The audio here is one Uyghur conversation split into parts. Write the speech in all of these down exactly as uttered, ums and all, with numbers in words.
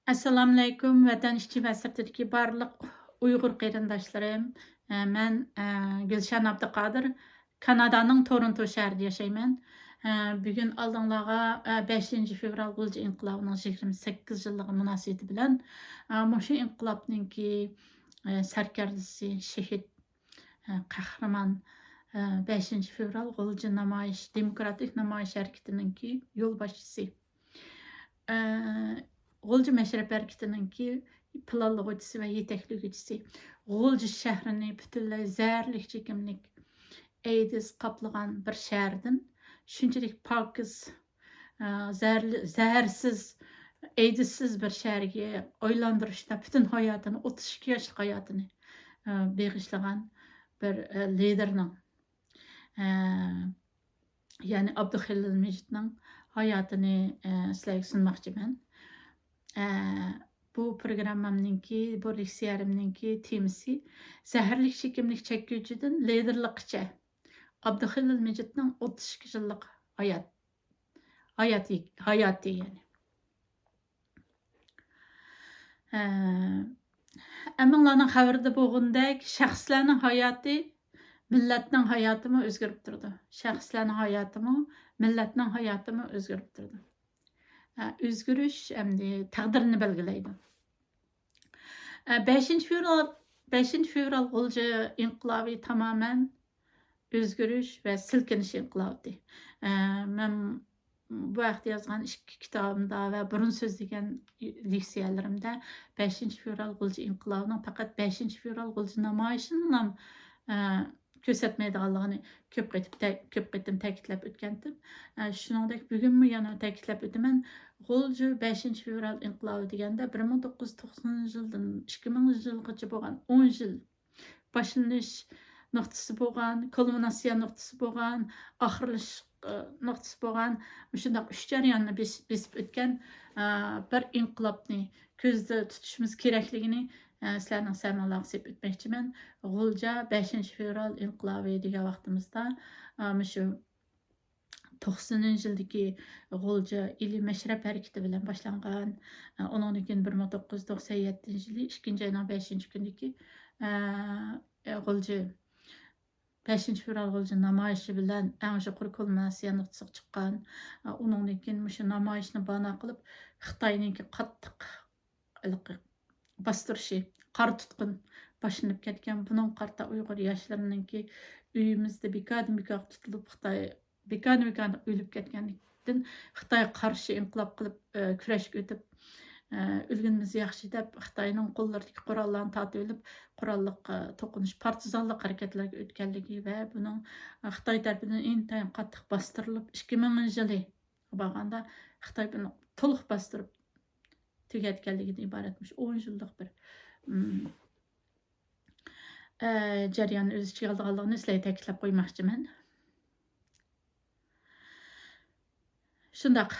ئەسسالامۇئەلەيكۇم، ۋەتەن ئىچى ۋە سىرتىدىكى بارلىق ئۇيغۇر قېرىنداشلىرىم. ئە، مەن، ئە، گۈلشەن ئابدۇقادىر، كانادانىڭ تورونتو شەھىرىدە ياشايمەن. ئە، بۈگۈن ئالدىڭلارغا، ئە، بەشىنچى فېۋرال غۇلجا ئىنقىلابىنىڭ يىگىرمە سەككىز يىللىقى مۇناسىۋىتى بىلەن، ئە، مۇشۇ ئىنقىلابنىڭكى، ئە، سەركەردىسى، شېھىت، ئە، قەھرىمان، ئە، بەشىنچى فېۋرال غۇلجا نامايىش، دېموكراتىك نامايىش ھەرىكىتىنىڭكى يولباشچىسى، ئە، غۇلجا مەشرەپ ھەرىكىتىنىڭكى پىلانلىغۇچىسى ۋە يېتەكلىگۈچىسى، غۇلجا شەھىرىنى پۈتۈنلەي زەھەرلىك چېكىملىك ئەيدىز قاپلىغان بىر شەھەردىن شۇنچىلىك پاكىز، ئە، زەھەرلى-، زەھەرسىز، ئەيدىزسىز بىر شەھەرگە ئايلاندۇرۇشتا پۈتۈن ھاياتىنى، ئوتتۇز ئىككى ياشلىق ھاياتىنى، ئە، بېغىشلىغان بىر، ئە، لىدېرنىڭ، ئە، يەنى ئابدۇخېلىل مىجىتنىڭ ھاياتىنى، ئە، سىلەرگە سۇنماقچىمەن. ئە، بۇ پروگراممامنىڭكى، بۇ لېكسىيەمنىڭكى تېمىسى زەھەرلىك چېكىملىك چەككۈچىدىن لىدېرلىققىچە ئابدۇخېلىل مىجىتنىڭ ئوتتۇز ئىككى يىللىق ھايات، ھاياتى، ھاياتى يەنى. ئە، ھەممىڭلارنىڭ خەۋىرىدە بولغىنىدەك، شەخسلەرنىڭ ھاياتى مىللەتنىڭ ھاياتىمۇ ئۆزگىرىپ تۇرىدۇ. شەخسلەرنىڭ ھاياتىمۇ، مىللەتنىڭ ھاياتىمۇ ئۆزگىرىپ تۇرىدۇ. ئە، ئۆزگىرىش ئەمدى تەقدىرنى بەلگىلەيدۇ. ئە، بەشىنچى فېۋرال، بەشىنچى فېۋرال غۇلجا ئىنقىلابى تامامەن ئۆزگىرىش ۋە سىلكىنىش ئىنقىلابى. ئە، مەن بۇ ھەقتە يازغان ئىككى كىتابىمدا ۋە بۇرۇن سۆزلىگەن لېكسىيەلىرىمدە بەشىنچى فېۋرال غۇلجا ئىنقىلابىنىڭ پەقەت بەشىنچى فېۋرال غۇلجا نامايىشىنىلا، ئە، كۆرسەتمەيدىغانلىقىنى كۆپ قېتىپ تە-، كۆپ قېتىم تەكىتلەپ ئۆتكەنتىم. ئە، شۇنىڭدەك بۈگۈنمۇ يەنە تەكىتلەپ ئۆتىمەن. غۇلجا بەشىنچى فېۋرال ئىنقىلابى دېگەندە بىر مىڭ توققۇز يۈز توقسىنىنچى يىلدىن ئىككى مىڭىنچى يىلغىچە بولغان ئون يىل باشلىنىش نۇقتىسى بولغان، كۇلمىناتسىيە نۇقتىسى بولغان، ئاخىرلىشىش، ئى، نۇقتىسى بولغان مۇشۇنداق ئۈچ جەرياننى بېس-، بېسىپ ئۆتكەن، ئە، بىر ئىنقىلابنى كۆزدە تۇتۇشىمىز كېرەكلىكىنى، ئە، سىلەرنىڭ سەمىڭلارغا سېلىپ ئۆتمەكچىمەن. غۇلجا بەشىنچى فېۋرال ئىنقىلابى دېگەن ۋاقتىمىزدا، ئە، مۇشۇ توقسىنىنچى يىلدىكى غۇلجا ئىلى مەشرەپ ھەرىكىتى بىلەن باشلانغان. ئۇنىڭدىن كېيىن بىر مىڭ توققۇز يۈز توقسەن يەتتىنچى يىلى ئىككىنچى ئاينىڭ بەشىنچى كۈنىدىكى، ئە، غۇلجا، بەشىنچى فېۋرال غۇلجا نامايىشى بىلەن ئەڭ يۇقىرى كۇلمىناتسىيە نۇقتىسىغا چىققان. ئۇنىڭدىن كېيىن مۇشۇ نامايىشنى بانا قىلىپ، خىتاينىڭكى قاتتىق ھېلىقى باستۇرۇشى، قارا تۇتقۇن باشلىنىپ كەتكەن. بۇنىڭغا قارىتا ئۇيغۇر ياشلىرىنىڭكى ئۆيىمىزدە بىكاردىن بىكارغا تۇتۇلۇپ، خىتاي بىكاردىن بىكارغا ئۆلۈپ كەتكەندىن خىتايغا قارشى ئىنقىلاب قىلىپ، ئە، كۈرەشكە ئۆتۈپ، ئە، ئۆلگىنىمىز ياخشى دەپ، خىتاينىڭ قوللىرىدىكى قوراللارنى تارتىۋېلىپ، قوراللىق، ئە، توقۇنۇش، پارتىزانلىق ھەرىكەتلەرگە ئۆتكەنلىكى ۋە بۇنىڭ، ئە، خىتاي تەرىپىدىن ئىنتايىن قاتتىق باستۇرۇلۇپ، ئىككى مىڭىنچى يىلى بارغاندا خىتاي بۇنى تولۇق باستۇرۇپ تۈگەتكەنلىكىدىن ئىبارەت مۇشۇ ئون يىللىق بىر، ئىم، ئە، جەرياننى ئۆز ئىچىگە ئالىدىغانلىقىنى سىلەرگە تەكىتلەپ قويماقچىمەن. شۇنداق،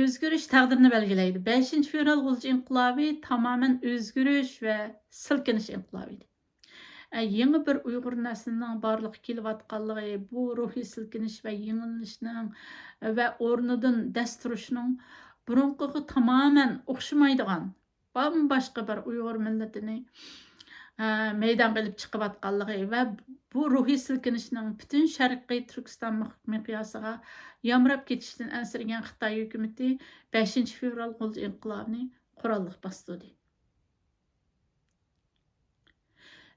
ئۆزگىرىش تەقدىرنى بەلگىلەيدۇ. بەشىنچى فېۋرال غۇلجا ئىنقىلابى تامامەن ئۆزگىرىش ۋە سىلكىنىش ئىنقىلابى ئىدى. ئە، يېڭى بىر ئۇيغۇر نەسلىنىڭ بارلىققا كېلىۋاتقانلىقى، بۇ روھىي سىلكىنىش ۋە يېڭىلىنىشنىڭ ۋە ئورنىدىن دەس تۇرۇشنىڭ بۇرۇنقىغا تامامەن ئوخشىمايدىغان، بامباشقا بىر ئۇيغۇر مىللىتىنى، ئە، مەيدانغا ئېلىپ چىقىۋاتقانلىقى ۋە بۇ روھىي سىلكىنىشنىڭ پۈتۈن شەرقىي تۈركىستان مىق-، مىقياسىغا يامراپ كېتىشىدىن ئەنسىرىگەن خىتاي ھۆكۈمىتى بەشىنچى فېۋرال غۇلجا ئىنقىلابىنى قوراللىق باستۇردى.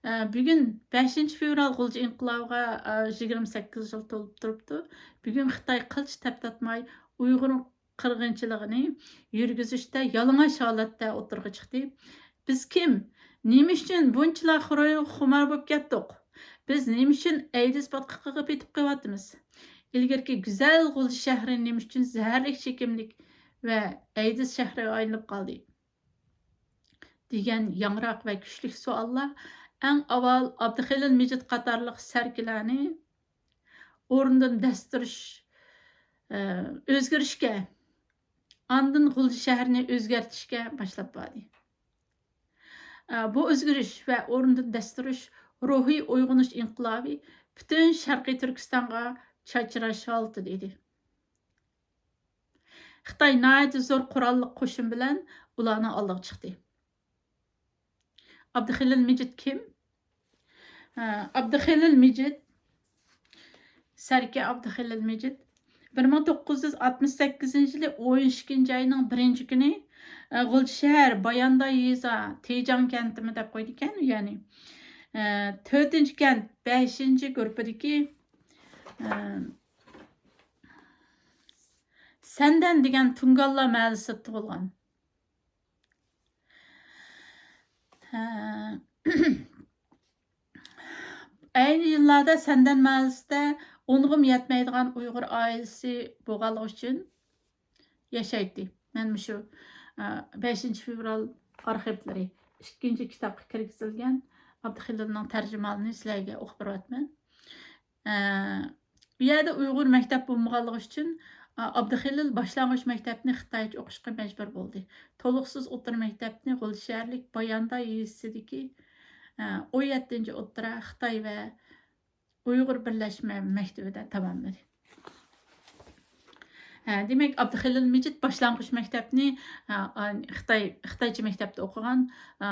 ئە، بۈگۈن بەشىنچى فېۋرال غۇلجا ئىنقىلابىغا، ئە، يىگىرمە سەككىز يىل تولۇپ تۇرۇپتۇ. بۈگۈن خىتاي قىلچە تەپ تارتماي ئۇيغۇر قىرغىنچىلىقىنى يۈرگۈزۈشتە يالىڭاچ ھالەتتە ئوتتۇرىغا چىقتى. بىز كىم؟ نېمە ئۈچۈن بۇنچىلا خىتايغا خۇمار بولۇپ كەتتۇق؟ بىز نېمە ئۈچۈن ئەيدىز پاتقىقىغا پېتىپ قېلىۋاتىمىز؟ ئىلگىرىكى گۈزەل غۇلجا شەھىرى نېمە ئۈچۈن زەھەرلىك چېكىملىك ۋە ئەيدىز شەھىرىگە ئايلىنىپ قالدى؟ دېگەن ياڭراق ۋە كۈچلۈك سوئاللار ئەڭ ئاۋۋال ئابدۇخېلىل مىجىت قاتارلىق سەركىلەرنى ئورنىدىن دەس تۇرۇش، ئە، ئۆزگىرىشكە، ئاندىن غۇلجا شەھىرىنى ئۆزگەرتىشكە باشلاپ باردى. ئە، بۇ ئۆزگىرىش ۋە ئورنىدىن دەس تۇرۇش روھىي ئويغىنىش ئىنقىلابى پۈتۈن شەرقىي تۈركىستانغا چاچراش ھالىتىدە ئىدى. خىتاي ناھايىتى زور قوراللىق قوشۇن بىلەن ئۇلارنىڭ ئالدىغا چىقتى. ئابدۇخېلىل مىجىت كىم؟ ئابدۇخېلىل مىجىت، سەركە ئابدۇخېلىل مىجىت بىر مىڭ توققۇز يۈز ئاتمىش سەككىزىنچى يىلى ئون ئىككىنچى ئاينىڭ بىرىنچى كۈنى، ئە، غۇلجا شەھەر، باياندا يېزا، تېجاڭ كەنتىمۇ دەپ قويىدىكەن، يەنى، ئە، تۆتىنچى كەنت، بەشىنچى گۇرۇپپىدىكى، ئە، سەندەن دېگەن تۇڭگانلار مەھەللىسىدە تۇغۇلغان. ھە. ئەينى يىللاردا سەندەن مەھەللىسىدە ئونغىمۇ يەتمەيدىغان ئۇيغۇر ئائىلىسى بولغانلىقى ئۈچۈن ياشايتتى. مەن مۇشۇ، ئە، بەشىنچى فېۋرال ئارخىپلىرى، ئىككىنچى كىتابقا كىرگۈزۈلگەن ئابدۇخېلىلنىڭ تەرجىمىھالىنى سىلەرگە ئوقۇپ بېرىۋاتىمەن. ئە، ئۇ يەردە ئۇيغۇر مەكتەپ بولمىغانلىقى ئۈچۈن، ئا، ئابدۇخېلىل باشلانغۇچ مەكتەپنى خىتايچە ئوقۇشقا مەجبۇر بولدى. تولۇقسىز ئوتتۇرا مەكتەپنى غۇلجا شەھەرلىك باياندا يېزىسىدىكى، ئە، ئون يەتتىنچى ئوتتۇرا خىتاي ۋە ئۇيغۇر بىرلەشمە مەكتىۋىدە تاماملىدى. ھە، دېمەك، ئابدۇخېلىل مىجىت باشلانغۇچ مەكتەپنى، ئا، ئا، خىتاي، خىتايچە مەكتەپتە ئوقۇغان، ئا،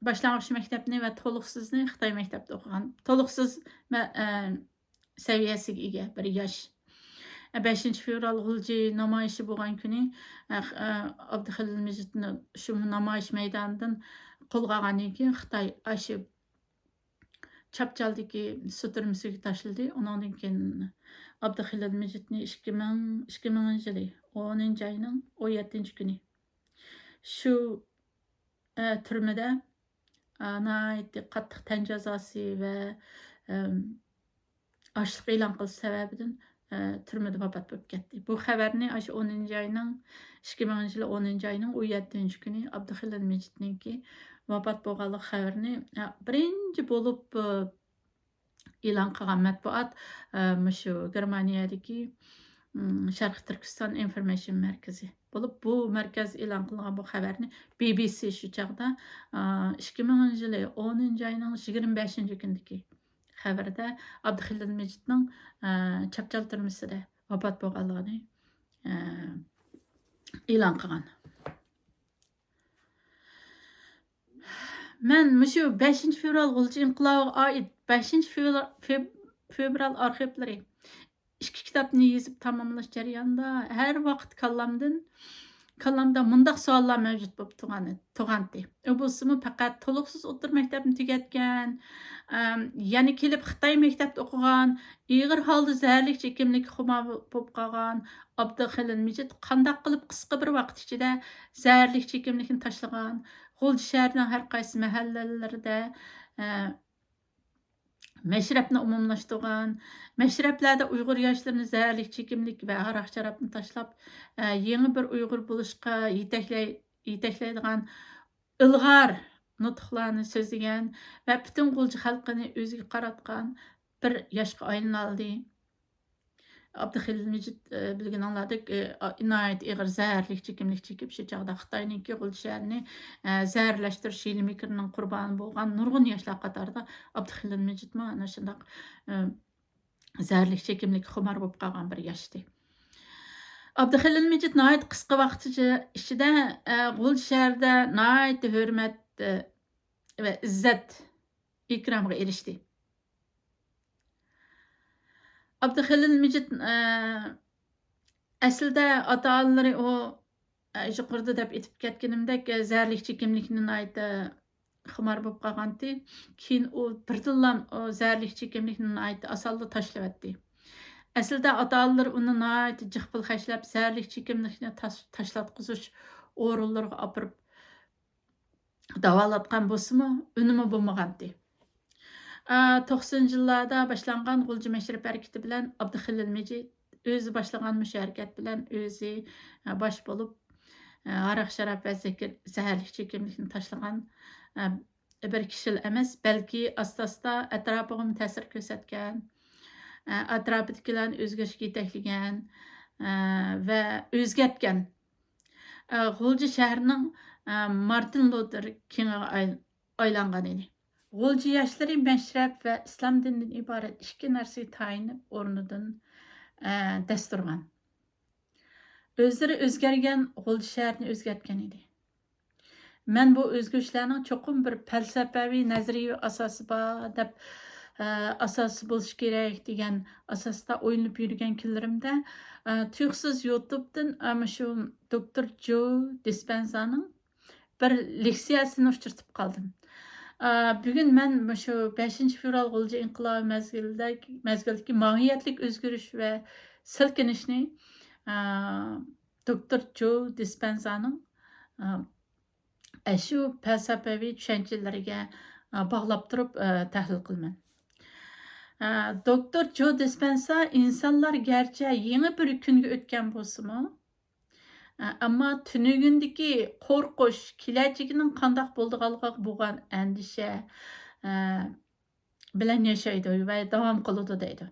باشلانغۇچ مەكتەپنى ۋە تولۇقسىزنى خىتاي مەكتەپتە ئوقۇغان. تولۇقسىز مە-، ئە، سەۋىيەسىگە ئىگە بىر ياش. ئە، بەشىنچى فېۋرال غۇلجا نامايىشى بولغان كۈنى، ئە، خ-، ئە، ئابدۇخېلىل مىجىتنى شۇ نامايىش مەيدانىدىن قولغا ئالغاندىن كېيىن خىتاي ئاشۇ چاپچالدىكى سۇ تۈرمىسىگە تاشلىدى. ئۇنىڭدىن كېيىن ئابدۇخېلىل مىجىتنى ئىككى مىڭ، ئىككى مىڭىنچى يىلى ئونىنچى ئاينىڭ ئون يەتتىنچى كۈنى شۇ، ئە، تۈرمىدە، ئە، ناھايىتى قاتتىق تەن جازاسى ۋە، ئەم، ئاچلىق ئېلان قىلىش سەۋەبىدىن، ئە، تۈرمىدە ۋاپات بولۇپ كەتتى. بۇ خەۋەرنى ئاشۇ ئونىنچى ئاينىڭ، ئىككى مىڭىنچى يىلى ئونىنچى ئاينىڭ ئون يەتتىنچى كۈنى ئابدۇخېلىل مىجىتنىڭكى ۋاپات بولغانلىق خەۋىرىنى، ئە، بىرىنچى بولۇپ، ئە، ئېلان قىلغان مەتبۇئات، ئە، مۇشۇ گېرمانىيەدىكى، ئىم، شەرقىي تۈركىستان ئىنفورمېيشن مەركىزى بولۇپ، بۇ مەركەز ئېلان قىلغان بۇ خەۋەرنى بى بى سى شۇ چاغدا، ئە، ئىككى مىڭىنچى يىلى ئونىنچى ئاينىڭ يىگىرمە بەشىنچى كۈنىدىكى خەۋىرىدە ئابدۇخېلىل مىجىتنىڭ، ئە، چاپچال تۈرمىسىدە ۋاپات بولغانلىقىنى، ئە، ئېلان قىلغان. مەن مۇشۇ بەشىنچى فېۋرال غۇلجا ئىنقىلابىغا ئائىت بەشىنچى فېۋرال، فېب-، فېۋرال ئارخىپلىرى ئىككى كىتابنى يېزىپ تاماملاش جەريانىدا ھەر ۋاقىت كاللامدىن، كاللامدا مۇنداق سوئاللار مەۋجۇت بولۇپ تۇرغان، تۇرغانتى. ئۇ بولسىمۇ پەقەت تولۇقسىز ئوتتۇرا مەكتەپنى تۈگەتكەن، ئەم، يەنە كېلىپ خىتاي مەكتەپتە ئوقۇغان، ئېغىر ھالدا زەھەرلىك چېكىملىككە خۇمار بولۇپ قالغان ئابدۇخېلىل مىجىت قانداق قىلىپ قىسقا بىر ۋاقىت ئىچىدە زەھەرلىك چېكىملىكنى تاشلىغان، غۇلجا شەھىرىنىڭ ھەر قايسى مەھەللىلىرىدە، ئە، مەشرەپنى ئومۇملاشتۇرغان، مەشرەپلەردە ئۇيغۇر ياشلىرىنى زەھەرلىك چېكىملىك ۋە ھاراق-شارابنى تاشلاپ، ئە، يېڭى بىر ئۇيغۇر بولۇشقا يېتەكلەي-، يېتەكلەيدىغان ئىلغار نۇتۇقلارنى سۆزلىگەن ۋە پۈتۈن غۇلجا خەلقىنى ئۆزىگە قاراتقان بىر ياشقا ئايلىنالدى. ئابدۇخېلىل مىجىت، ئە، بىلگىنىڭلاردەك، ئە، ناھايىتى ئېغىر زەھەرلىك چېكىملىك چېكىپ، شۇ چاغدا خىتاينىڭكى غۇلجا شەھىرىنى، ئە، زەھەرلەشتۈرۈش ھىيلە-مىكرىنىڭ قۇربانى بولغان نۇرغۇن ياشلار قاتارىدا ئابدۇخېلىل مىجىتمۇ ئەنە شۇنداق، ئە، زەھەرلىك چېكىملىككە خۇمار بولۇپ قالغان بىر ياشتى. ئابدۇخېلىل مىجىت ناھايىتى قىسقا ۋاقىت ئىچىدە، ئە، غۇلجا شەھىرىدە ناھايىتى ھۆرمەت، ئە، ۋە ئىززەت ئىكرامغا ئېرىشتى. ئابدۇخېلىل مىجىت، ئە، ئەسلىدە ئاتا-ئانىلىرى ئۇ، ئە، يۇقىرىدا دەپ ئېيتىپ كەتكىنىمدەك، ئە، زەھەرلىك چېكىملىكنى ناھايىتى خۇمار بولۇپ قالغانتى. كېيىن ئۇ بىردىنلا ئۇ زەھەرلىك چېكىملىكنى ناھايىتى ئاسانلا تاشلىۋەتتى. ئەسلىدە ئاتا-ئانىلىرى ئۇنى ناھايىتى جىق پۇل خەجلەپ، زەھەرلىك چېكىملىكنى تاش-، تاشلاتقۇزۇش ئورۇنلىرىغا ئاپىرىپ داۋالاتقان بولسىمۇ، ئۈنۈمى بولمىغانتى. ئا، توقسىنىنچى يىللاردا باشلانغان غۇلجا مەشرەپ ھەرىكىتى بىلەن ئابدۇخېلىل مىجىت ئۆزى باشلىغان مۇشۇ ھەرىكەت بىلەن ئۆزى، ئا، باش بولۇپ، ئا، ھاراق-شاراب ۋە زەكىر-، زەھەرلىك چېكىملىكنى تاشلىغان، ئا، بىر كىشىلا ئەمەس، بەلكى ئاستا-ئاستا ئەتراپىغىمۇ تەسىر كۆرسەتكەن، ئا، ئەتراپىدىكىلەرنى ئۆزگىرىشكە يېتەكلىگەن، ئا، ۋە ئۆزگەرتكەن. ئە، غۇلجا شەھىرىنىڭ، ئە، مارتىن لۇتېر كىڭىغا ئاي-، ئايلانغان ئىدى. غۇلجا ياشلىرى مەشرەپ ۋە ئىسلام دىنىدىن ئىبارەت ئىككى نەرسىگە تايىنىپ ئورنىدىن، ئە، دەس تۇرغان. ئۆزلىرى ئۆزگەرگەن غۇلجا شەھىرىنى ئۆزگەرتكەن ئىدى. مەن بۇ ئۆزگىرىشلەرنىڭ چوقۇم بىر پەلسەپەۋى، نەزەرىيەۋى ئاساسى بار دەپ، ئە، ئاساسى بولۇشى كېرەك دېگەن ئاساستا ئويلىنىپ يۈرگەن كۈنلىرىمدە، ئە، تۇيۇقسىز يۇتۇبتىن، ئە، مۇشۇ دوكتور جو دىسپەنزانىڭ بىر لېكسىيەسىنى ئۇچرىتىپ قالدىم. ئا، بۈگۈن مەن مۇشۇ بەشىنچى فېۋرال غۇلجا ئىنقىلابى مەزگىلدە، مەزگىلدىكى ماھىيەتلىك ئۆزگىرىش ۋە سىلكىنىشنى، ئا، دوكتور جو دىسپەنزانىڭ، ئا، ئاشۇ پەلسەپىۋى چۈشەنچىلىرىگە، ئا، باغلاپ تۇرۇپ، ئا، تەھلىل قىلىمەن. ئا، دوكتور جو دىسپەنسا ئىنسانلار گەرچە يېڭى بىر كۈنگە ئۆتكەن بولسىمۇ، ئە، ئەمما تۈنۈگۈندىكى قورقۇش، كېلەچىكىنىڭ قانداق بولىدىغانلىقىغا بولغان ئەندىشە، ئە، بىلەن ياشايدۇ ۋە داۋام قىلىدۇ دەيدۇ.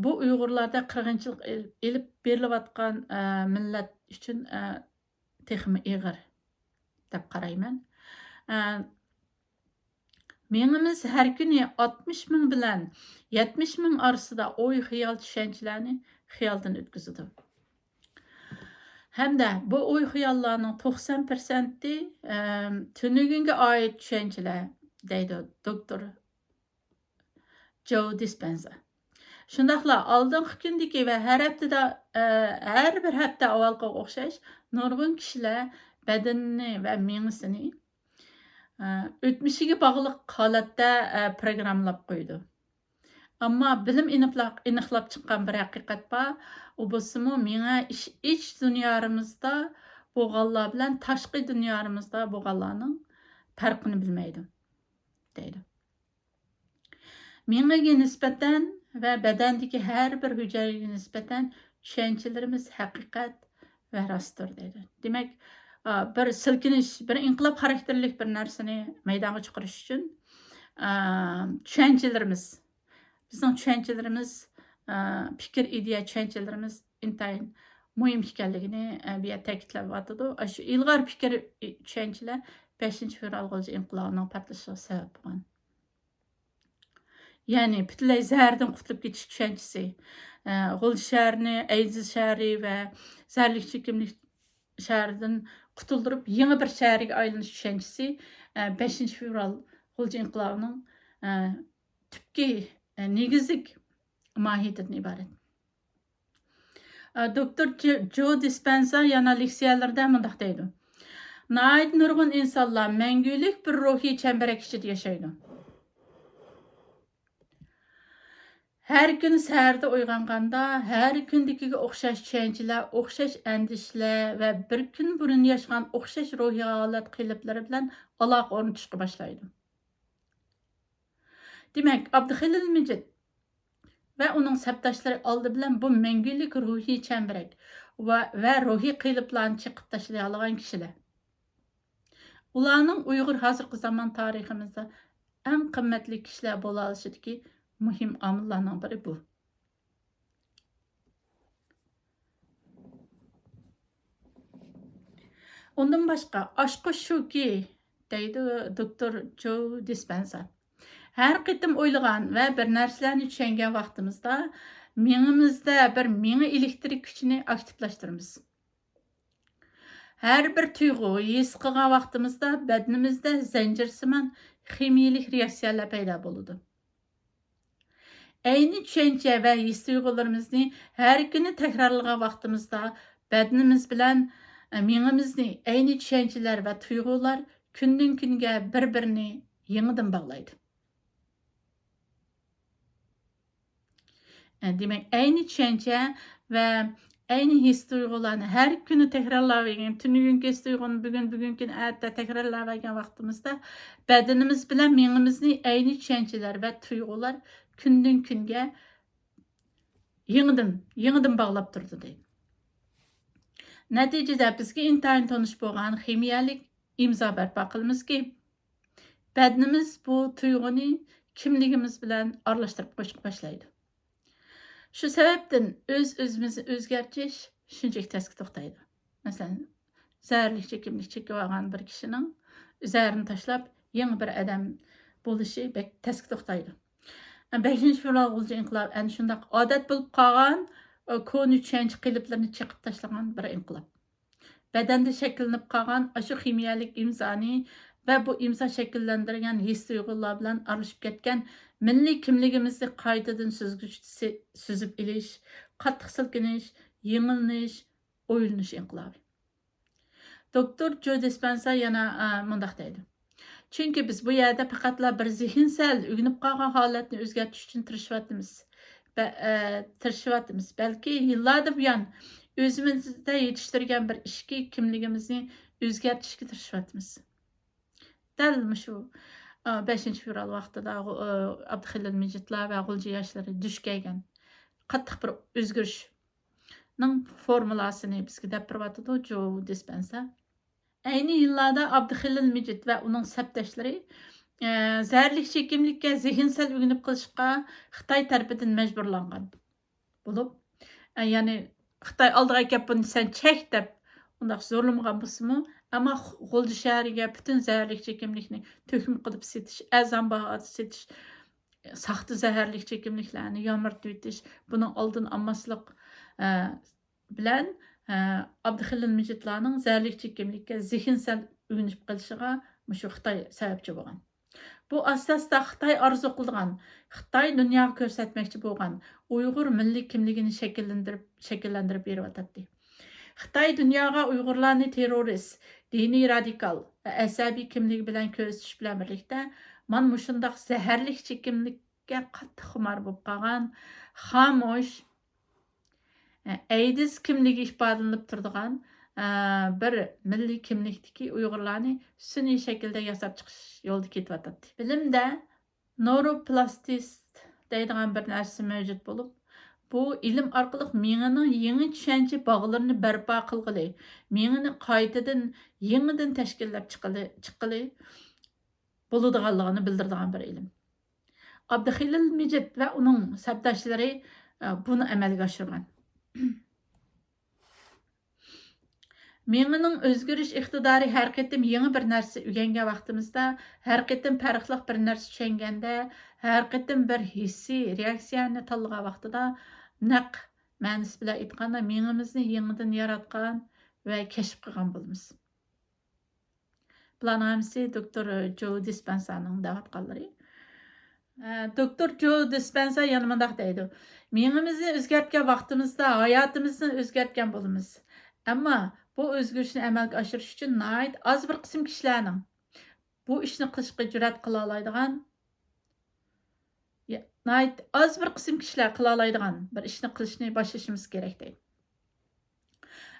بۇ ئۇيغۇرلاردا قىرغىنچىلىق ئېل-، ئېلىپ بېرىلىۋاتقان، ئە، مىللەت ئۈچۈن، ئە، تېخىمۇ ئېغىر دەپ قارايمەن. ئە، مېڭىمىز ھەر كۈنى ئاتمىش مىڭ بىلەن يەتمىش مىڭ ئارىسىدا ئوي، خىيال، چۈشەنچىلەرنى خىيالدىن ئۆتكۈزىدۇ. ھەمدە بۇ ئوي، خىياللارنىڭ توقسان پىرسەنتى، ئەم، تۈنۈگۈنگە ئائىت چۈشەنچىلەر، دەيدۇ دوكتور جو دىسپەنزا. شۇنداقلا ئالدىنقى كۈندىكى ۋە ھەر ھەپتىدە، ئە، ھەر بىر ھەپتە ئاۋۋالقىغا ئوخشاش نۇرغۇن كىشىلەر بەدىنىنى ۋە مېڭىسىنى، ئە، ئۆتمۈشىگە باغلىق ھالەتتە، ئە، پروگراممىلاپ قويىدۇ. ئەمما بىلىم ئېنىقلا-، ئېنىقلاپ چىققان بىر ھەقىقەت بار. ئۇ بولسىمۇ مېڭە ئىچ، ئىچ دۇنيارىمىزدا بولغانلار بىلەن تاشقى دۇنيارىمىزدا بولغانلارنىڭ پەرقىنى بىلمەيدۇ، دەيدۇ. مېڭىگە نىسبەتەن ۋە بەدەندىكى ھەر بىر ھۈجەيرىگە نىسبەتەن چۈشەنچىلىرىمىز ھەقىقەت ۋە راستتۇر دەيدۇ. دېمەك، ئا، بىر سىلكىنىش، بىر ئىنقىلاب خاراكتېرلىك بىر نەرسىنى مەيدانغا چىقىرىش ئۈچۈن، ئا، چۈشەنچىلىرىمىز، بىزنىڭ چۈشەنچىلىرىمىز، ئا، پىكىر، ئىدىيە، چۈشەنچىلىرىمىز ئىنتايىن مۇھىم ئىكەنلىكىنى، ئا، بۇ يەردە تەكىتلەۋاتىدۇ. ئاشۇ ئىلغار پىكىر، چۈشەنچىلەر بەشىنچى فېۋرال غۇلجا ئىنقىلابىنىڭ پارتلىشىغا سەۋەب بولغان. يەنى پۈتۈنلەي زەھەردىن قۇتۇلۇپ كېتىش چۈشەنچىسى. ئە، غۇلجا شەھىرىنى ئەيدىز شەھىرى ۋە زەھەرلىك چېكىملىك شەھىرىدىن قۇتۇلدۇرۇپ، يېڭى بىر شەھەرگە ئايلىنىش چۈشەنچىسى، ئە، بەشىنچى فېۋرال غۇلجا ئىنقىلابىنىڭ، ئە، تۈپكى، ئە، نېگىزلىك ماھىيىتىدىن ئىبارەت. ئە، دوكتور ج-، جو دىسپەنسا يەنە لېكسىيەلىرىدە مۇنداق دەيدۇ: ناھايىتى نۇرغۇن ئىنسانلار مەڭگۈلۈك بىر روھىي چەمبىرەك ئىچىدە ياشايدۇ. ھەر كۈنى سەھەردە ئويغانغاندا، ھەر كۈندىكىگە ئوخشاش چۈشەنچىلەر، ئوخشاش ئەندىشىلەر ۋە بىر كۈن بۇرۇن ياشىغان ئوخشاش روھىي ھالەت قېلىپلىرى بىلەن ئالاقە ئورنىتىشقا باشلايدۇ. دېمەك، ئابدۇخېلىل مىجىت ۋە ئۇنىڭ سەپداشلىرى ئالدى بىلەن بۇ مەڭگۈلۈك روھىي چەمبىرەك ۋە، ۋە روھىي قېلىپلارنى چېقىپ تاشلىيالىغان كىشىلەر. ئۇلارنىڭ ئۇيغۇر ھازىرقى زامان تارىخىمىزدا ئەڭ قىممەتلىك كىشىلەر بولالىشىدىكى مۇھىم ئامىللارنىڭ بىرى بۇ. ئۇندىن باشقا، ئاچقۇچ شۇكى، دەيدۇ دوكتور جو دىسپەنسا. ھەر قېتىم ئويلىغان ۋە بىر نەرسىلەرنى چۈشەنگەن ۋاقتىمىزدا، مېڭىمىزدە بىر مېڭە ئېلېكتىرىك كۈچىنى ئاكتىپلاشتۇرىمىز. ھەر بىر تۇيغۇ ھېس قىلغان ۋاقتىمىزدا بەدىنىمىزدە زەنجىرسىمان خىمىيەلىك رېئاكسىيەلەر پەيدا بولىدۇ. ئەينى چۈشەنچە ۋە ھېس تۇيغۇلىرىمىزنى ھەر كۈنى تەكرارلىغان ۋاقتىمىزدا بەدىنىمىز بىلەن، ئە، مېڭىمىزنى ئەينى چۈشەنچىلەر ۋە تۇيغۇلار كۈندىن كۈنگە بىر-بىرىنى يېڭىدىن باغلايدۇ. ئە، دېمەك، ئەينى چۈشەنچە ۋە ئەينى ھېس تۇيغۇلارنى ھەر كۈنى تەكرارلاۋەرگەن، تۈنۈگۈنكى ھېس تۇيغۇنى بۈگۈن، بۈگۈنكىنى ئەتە تەكرارلاۋەرگەن ۋاقتىمىزدا بەدىنىمىز بىلەن مېڭىمىزنى ئەينى چۈشەنچىلەر ۋە تۇيغۇلار كۈندىن كۈنگە يېڭىدىن، يېڭىدىن باغلاپ تۇرىدۇ دەيدۇ. نەتىجىدە بىزگە ئىنتايىن تونۇش بولغان خىمىيەلىك ئىمزا بەرپا قىلىمىزكى، بەدىنىمىز بۇ تۇيغۇنى كىملىكىمىز بىلەن ئارىلاشتۇرۇپ قويۇشقا باشلايدۇ. شۇ سەۋەبتىن ئۆز-ئۆزىمىزنى ئۆزگەرتىش شۇنچىلىك تەسكە توختايدۇ. مەسىلەن، زەھەرلىك چېكىملىك چېكىۋالغان بىر كىشىنىڭ زەھىرىنى تاشلاپ، يېڭى بىر ئادەم بولۇشى بەك تەسكە توختايدۇ. بەشىنچى فېۋرال غۇلجا ئىنقىلابى ئەنە شۇنداق ئادەت بولۇپ قالغان كونا چۈشەنچە قېلىپلىرىنى چېقىپ تاشلىغان بىر ئىنقىلاب. بەدەندە شەكىللىنىپ قالغان ئاشۇ خىمىيەلىك ئىمزانى ۋە بۇ ئىمزا شەكىللەندۈرگەن ھېس-تۇيغۇلار بىلەن ئارىلىشىپ كەتكەن مىللىي كىملىكىمىزنى قايتىدىن سۈزگۈچ سى-، سۈزۈپ ئېلىش، قاتتىق سىلكىنىش، يېڭىلىنىش، ئويلىنىش ئىنقىلابى. دوكتور جو دىسپەنسا يەنە، ئە، مۇنداق دەيدۇ: «چۈنكى بىز بۇ يەردە پەقەتلا بىر زېھىنسەل ئۆگىنىپ قالغان ھالەتنى ئۆزگەرتىش ئۈچۈن تىرىشىۋاتىمىز. بە-، ئە، تىرىشىۋاتىمىز. بەلكى يىللاردىن بۇيان ئۆزىمىزدە يېتىشتۈرگەن بىر ئىچكى كىملىكىمىزنى ئۆزگەرتىشكە تىرىشىۋاتىمىز.» دەل مۇشۇ، ئە، بەشىنچى فېۋرال ۋاقتىدا، ئە، ئابدۇخېلىل مىجىتلار ۋە غۇلجا ياشلىرى دۇچ كەلگەن قاتتىق بىر ئۆزگىرىشنىڭ فورمۇلاسىنى بىزگە دەپ بېرىۋاتىدۇ جو دىسپەنسا. ئەينى يىللاردا ئابدۇخېلىل مىجىت ۋە ئۇنىڭ سەپداشلىرى، ئە، زەھەرلىك چېكىملىككە زېھىنسەل ئۆگىنىپ قېلىشقا خىتاي تەرىپىدىن مەجبۇرلانغان بولۇپ، ئە، يەنى خىتاي ئالدىغا كەپ بۇنى سەن چەك دەپ ئۇنداق زورلىمىغان بولسىمۇ، ئەمما غۇلجا شەھىرىگە پۈتۈن زەھەرلىك چېكىملىكنى تۆكمە قىلىپ سېتىش، ئەرزان باھادا سېتىش، ساختا زەھەرلىك چېكىملىكلەرنى يامرىتىۋېتىش، بۇنىڭ ئالدىنى ئالماسلىق، ئە، بىلەن، ئە، ئابدۇخېلىل مىجىتلارنىڭ زەھەرلىك چېكىملىككە زېھىنسەل ئۆگىنىپ قېلىشىغا مۇشۇ خىتاي سەۋەبچى بولغان. بۇ ئاساستا خىتاي ئارزۇ قىلىدىغان، خىتاي دۇنياغا كۆرسەتمەكچى بولغان ئۇيغۇر مىللىي كىملىكىنى شەكىللەندۈرۈپ، شەكىللەندۈرۈپ بېرىۋاتاتتى. خىتاي دۇنياغا ئۇيغۇرلارنى تېررورىست، دىنىي رادىكال ۋە ئەسەبىي كىملىكى بىلەن كۆرسىتىش بىلەن بىرلىكتە، مانا مۇشۇنداق زەھەرلىك چېكىملىككە قاتتىق خۇمار بولۇپ قالغان، خامۇش، ئەيدىز كىملىكى ئىپادىلىنىپ تۇرىدىغان، ئە، بىر مىللىي كىملىكتىكى ئۇيغۇرلارنى سۈنئىي شەكىلدە ياساپ چىقىش يولىدا كېتىۋاتاتتى. بىلىمدە نورۇپلاستىست دەيدىغان بىر نەرسە مەۋجۇت بولۇپ، بۇ ئىلىم ئارقىلىق مېڭىنىڭ يېڭى چۈشەنچە باغلىرىنى بەرپا قىلغىلى، مېڭىنى قايتىدىن، يېڭىدىن تەشكىللەپ چىققىلى، چىققىلى بولىدىغانلىقىنى بىلدۈرىدىغان بىر ئىلىم. ئابدۇخېلىل مىجىت ۋە ئۇنىڭ سەپداشلىرى، ئە، بۇنى ئەمەلگە ئاشۇرغان. مېڭىنىڭ ئۆزگىرىش ئىقتىدارى ھەر قېتىم يېڭى بىر نەرسە ئۆگەنگەن ۋاقتىمىزدا، ھەر قېتىم پەرقلىق بىر نەرسە چۈشەنگەندە، ھەر قېتىم بىر ھېسسىي رېئاكسىيەنى تاللىغان ۋاقتىدا نەق مەنىسى بىلەن ئېيتقاندا، مېڭىمىزنى يېڭىدىن ياراتقان ۋە كەشىپ قىلغان بولىمىز. بۇلارنىڭ ھەممىسى دوكتور جو دىسپەنسانىڭ دەۋاتقانلىرى. ئە، دوكتور جو دىسپەنسا يەنە مۇنداق دەيدۇ: «مېڭىمىزنى ئۆزگەرتكەن ۋاقتىمىزدا ھاياتىمىزنى ئۆزگەرتكەن بولىمىز. ئەمما بۇ ئۆزگىرىشنى ئەمەلگە ئاشۇرۇش ئۈچۈن ناھايىتى ئاز بىر قىسىم كىشىلەرنىڭ بۇ ئىشنى قىلىشقا جۈرئەت قىلالايدىغان، يا-، ناھايىتى ئاز بىر قىسىم كىشىلەر قىلالايدىغان بىر ئىشنى قىلىشنى باشلىشىمىز كېرەك» دەيدۇ.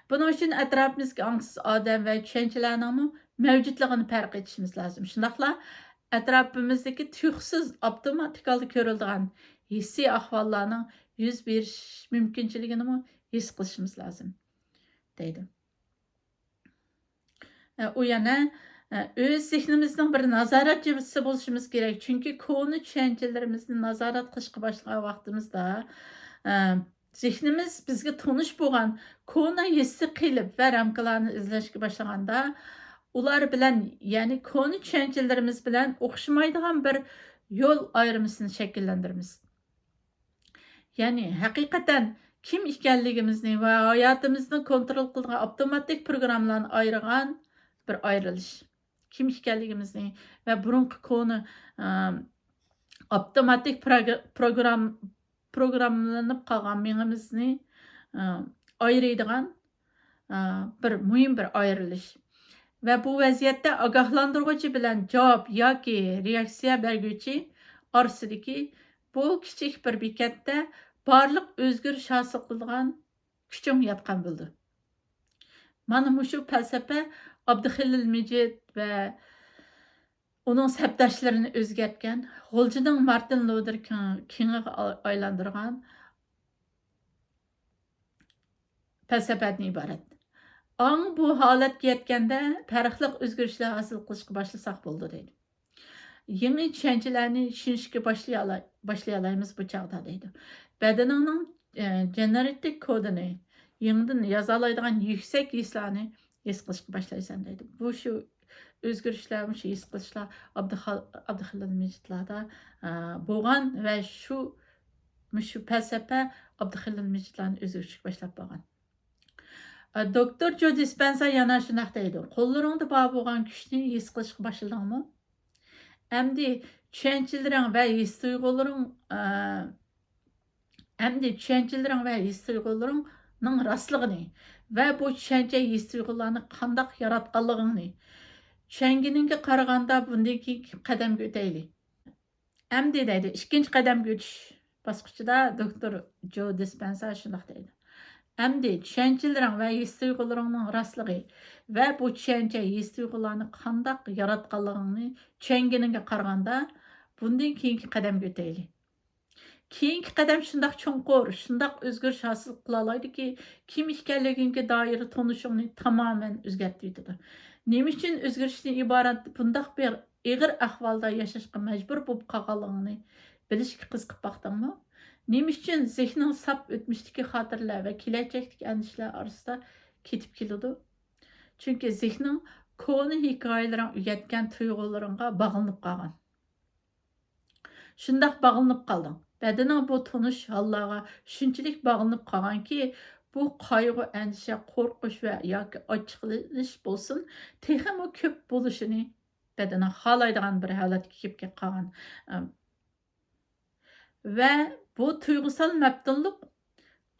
بۇنىڭ ئۈچۈن ئەتراپىمىزدىكى ئاڭسىز ئادەم ۋە چۈشەنچىلەرنىڭمۇ مەۋجۇتلۇقىنى پەرق ئېتىشىمىز لازىم. شۇنداقلا ئەتراپىمىزدىكى تۇيۇقسىز ئاپتوماتىك ھالدا كۆرۈلىدىغان ھېسسىي ئەھۋاللارنىڭ يۈز بېرىش مۇمكىنچىلىكىنىمۇ ھېس قىلىشىمىز لازىم، دەيدۇ. ئە، ئۇ يەنە، ئە، ئۆز زېھنىمىزنىڭ بىر نازارەتچىسى بولۇشىمىز كېرەك. چۈنكى كونا چۈشەنچىلىرىمىزنى نازارەت قىلىشقا باشلىغان ۋاقتىمىزدا، ئە، زېھنىمىز بىزگە تونۇش بولغان كونا ھېسسىي قېلىپ ۋە رامكىلارنى ئىزدەشكە باشلىغاندا، ئۇلار بىلەن، يەنى كونا چۈشەنچىلىرىمىز بىلەن ئوخشىمايدىغان بىر يول ئايرىمىسىنى شەكىللەندۈرىمىز. يەنى ھەقىقەتەن كىم ئىكەنلىكىمىزنى ۋە ھاياتىمىزنى كونترول قىلىدىغان ئاپتوماتىك پروگراممىلارنى ئايرىغان بىر ئايرىلىش. كىم ئىكەنلىكىمىزنى ۋە بۇرۇنقى كونا، ئە، ئاپتوماتىك پروگ-، پروگرام-، پروگراممىلىنىپ قالغان مېڭىمىزنى، ئە، ئايرىيدىغان، ئە، بىر مۇھىم بىر ئايرىلىش. ۋە بۇ ۋەزىيەتتە ئاگاھلاندۇرغۇچى بىلەن جاۋاب ياكى رېئاكسىيە بەرگۈچى ئارىسىدىكى بۇ كىچىك بىر بېكەتتە بارلىق ئۆزگىرىش ھاسىل قىلىدىغان كۈچۈڭ ياتقان بولىدۇ. مانا مۇشۇ پەلسەپە ئابدۇخېلىل مىجىت ۋە ئۇنىڭ سەپداشلىرىنى ئۆزگەرتكەن، غۇلجىنىڭ مارتىن لۇتېر كىڭ-، كىڭىغا ئايلاندۇرغان پەلسەپىدىن ئىبارەت. ئاڭ بۇ ھالەتكە يەتكەندە، پەرقلىق ئۆزگىرىشلەر ھاسىل قىلىشقا باشلىساق بولىدۇ، دەيدۇ. يېڭى چۈشەنچىلەرنى چۈشىنىشكە باشلىيالاي-، باشلىيالايمىز بۇ چاغدا، دەيدۇ. بەدىنىڭنىڭ، ئە، گېنېتىك كودىنى يېڭىدىن يازالايدىغان يۈكسەك ھېسلارنى ھېس قىلىشقا باشلايسەن، دەيدۇ. بۇ شۇ ئۆزگىرىشلەر، مۇشۇ ھېس قىلىشلار ئابدۇخال-، ئابدۇخېلىل مىجىتلاردا، ئە، بولغان ۋە شۇ مۇشۇ پەلسەپە ئابدۇخېلىل مىجىتلارنى ئۆزگەرتىشكە باشلاپ بولغان. ئە، دوكتور جو دىسپەنسا يەنە شۇنداق دەيدۇ، قوللىرىڭدا بار بولغان كۈچنى ھېس قىلىشقا باشلىدىڭمۇ؟ ئەمدى چۈشەنچىلىرىڭ ۋە ھېس تۇيغۇلىرىڭ، ئە، ئەمدى چۈشەنچىلىرىڭ ۋە ھېس تۇيغۇلىرىڭنىڭ راستلىقىنى ۋە بۇ چۈشەنچە ھېس تۇيغۇلارنى قانداق ياراتقانلىقىڭنى چۈشەنگىنىڭگە قارىغاندا، بۇندىن كېيىنكى قەدەمگە ئۆتەيلى. ئەمدى دەيدۇ، ئىككىنچى قەدەمگە ئۆتۈش باسقۇچىدا دوكتور جو دىسپەنسا شۇنداق دەيدۇ. ئەمدى چۈشەنچىلىرىڭ ۋە ھېس تۇيغۇلىرىڭنىڭ راستلىقى ۋە بۇ چۈشەنچە ھېس تۇيغۇلارنى قانداق ياراتقانلىقىڭنى چۈشەنگىنىڭگە قارىغاندا، بۇندىن كېيىنكى قەدەمگە ئۆتەيلى. كېيىنكى قەدەم شۇنداق چوڭقۇر، شۇنداق ئۆزگىرىش ھاسىل قىلالايدۇكى، كىم ئىكەنلىكىڭگە دائىر تونۇشۇڭنى تامامەن ئۆزگەرتىۋېتىدۇ. نېمە ئۈچۈن ئۆزگىرىشتىن ئىبارەت بۇنداق بىر ئېغىر ئەھۋالدا ياشاشقا مەجبۇر بولۇپ قالغانلىقىڭنى بىلىشكە قىزىقىپ باقتىڭمۇ؟ نېمە ئۈچۈن زېھنىڭ ساپ ئۆتمۈشتىكى خاتىرىلەر ۋە كېلەچەكتىكى ئەندىشىلەر ئارىسىدا كېتىپ كېلىدۇ؟ چۈنكى زېھنىڭ كونا ھېكايىلىرىڭ ئۆگەتكەن تۇيغۇلىرىڭغا باغلىنىپ قالغان. شۇنداق باغلىنىپ قالدىڭ. بەدىنىڭ بۇ تونۇش ھاللارغا شۇنچىلىك باغلىنىپ قالغانكى، بۇ قايغۇ، ئەندىشە، قورقۇش ۋە ياكى ئاچچىقلىنىش بولسۇن، تېخىمۇ كۆپ بولۇشىنى بەدىنىڭ خالايدىغان بىر ھالەتكە كېلىپ قالغان. ئەم، ۋە بۇ تۇيغۇسال مەپتۇنلۇق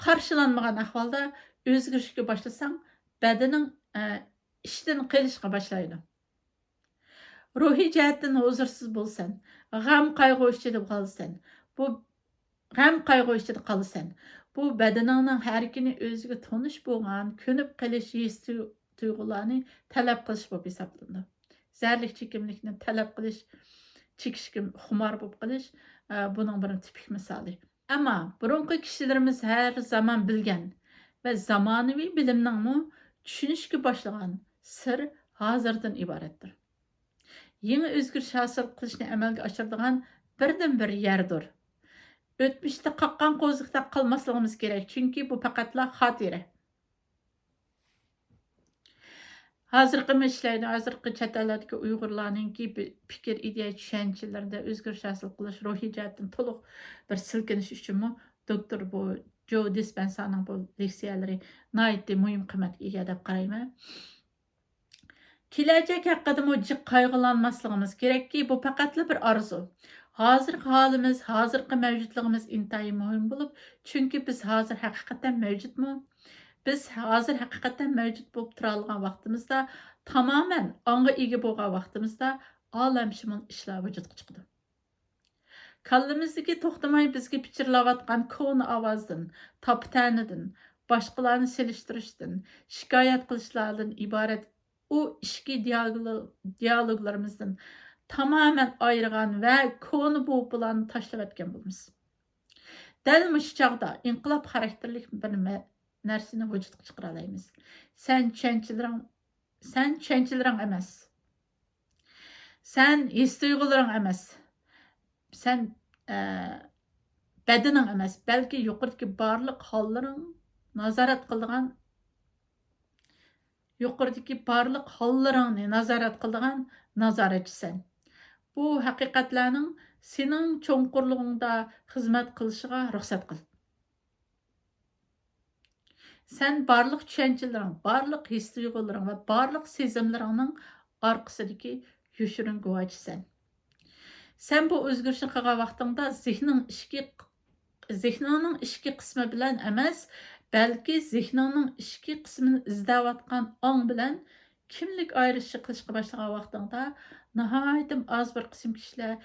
قارشىلانمىغان ئەھۋالدا ئۆزگىرىشكە باشلىساڭ، بەدىنىڭ، ئە، ئىشتىن قېلىشقا باشلايدۇ. روھىي جەھەتتىن ھۇزۇرسىز بولىسەن، غەم-قايغۇ ئىچىدە قالىسەن. بۇ غەم-قايغۇ ئىچىدە قالىسەن. بۇ بەدىنىڭنىڭ ھەر كۈنى ئۆزىگە تونۇش بولغان، كۆنۈپ قېلىش ھېس تۇي-، تۇيغۇلارنى تەلەپ قىلىش بولۇپ ھېسابلىنىدۇ. زەھەرلىك چېكىملىكنى تەلەپ قىلىش، چېكىشكە خۇمار بولۇپ قېلىش، ئە، بۇنىڭ بىر تىپىك مىسالى. ئەمما بۇرۇنقى كىشىلىرىمىز ھەر زامان بىلگەن ۋە زامانىۋى بىلىمنىڭمۇ چۈشىنىشكە باشلىغان سىر ھازىردىن ئىبارەتتۇر. يېڭى ئۆزگىرىش ھاسىل قىلىشنى ئەمەلگە ئاشۇرىدىغان بىردىنبىر يەردۇر. ئۆتمۈشتە قاققان قوزۇقتا قالماسلىقىمىز كېرەك، چۈنكى بۇ پەقەتلا خاتىرە. ھازىرقى ئىشلەيدۇ، ھازىرقى چەت ئەللەردىكى ئۇيغۇرلارنىڭكى بى-، پىكىر، ئىدىيە، چۈشەنچىلىرىدە ئۆزگىرىش ھاسىل قىلىش، روھىي جەھەتتىن تولۇق بىر سىلكىنىش ئۈچۈنمۇ دوكتور بۇ جو دىسپەنسانىڭ بۇ لېكسىيەلىرى ناھايىتى مۇھىم قىممەتكە ئىگە دەپ قارايمەن. كېلەچەك ھەققىدىمۇ جىق قايغۇلانماسلىقىمىز كېرەككى، بۇ پەقەتلا بىر ئارزۇ. ھازىرقى ھالىمىز، ھازىرقى مەۋجۇتلۇقىمىز ئىنتايىن مۇھىم بولۇپ، چۈنكى بىز ھازىر ھەقىقەتەن مەۋجۇتمۇ؟ بىز ھازىر ھەقىقەتەن مەۋجۇت بولۇپ تۇرالىغان ۋاقتىمىزدا، تامامەن ئاڭغا ئىگە بولغان ۋاقتىمىزدا ئالەمشۇمۇل ئىشلار ۋۇجۇدقا چىقىدۇ. كاللىمىزدىكى توختىماي بىزگە پىچىرلاۋاتقان كونا ئاۋازدىن، تاپا-تەنىدىن، باشقىلارنى سېلىشتۇرۇشتىن، شىكايەت قىلىشلاردىن ئىبارەت ئۇ ئىچكى دىيالو-، دىيالوگلىرىمىزدىن تامامەن ئايرىغان ۋە كونا بۇ پىلاننى تاشلىۋەتكەن بولىمىز. دەل مۇشۇ چاغدا ئىنقىلاب خاراكتېرلىك بىر مە-، نەرسىنى ۋۇجۇدقا چىقىرالايمىز. سەن چۈشەنچىلىرىڭ، سەن چۈشەنچىلىرىڭ ئەمەس. سەن ھېس-تۇيغۇلىرىڭ ئەمەس. سەن، ئە، بەدىنىڭ ئەمەس، بەلكى يۇقىرىدىكى بارلىق ھاللىرىڭ نازارەت قىلىدىغان، يۇقىرىدىكى بارلىق ھاللىرىڭنى نازارەت قىلىدىغان نازارەتچىسەن. بۇ ھەقىقەتلەرنىڭ سېنىڭ چوڭقۇرلۇقۇڭدا خىزمەت قىلىشىغا رۇخسەت قىل. سەن بارلىق چۈشەنچىلىرىڭ، بارلىق ھېس-تۇيغۇلىرىڭ ۋە بارلىق سېزىملىرىڭنىڭ ئارقىسىدىكى يوشۇرۇن گۇۋاھچىسەن. سەن بۇ ئۆزگىرىشنى قىلغان ۋاقتىڭدا زېھنىڭ ئىچكى، زېھنىڭنىڭ ئىچكى قىسمى بىلەن ئەمەس، بەلكى زېھنىڭنىڭ ئىچكى قىسمىنى ئىزدەۋاتقان ئاڭ بىلەن كىملىك ئايرىشىشى قىلىشقا باشلىغان ۋاقتىڭدا ناھايىتىم ئاز بىر قىسىم كىشىلەر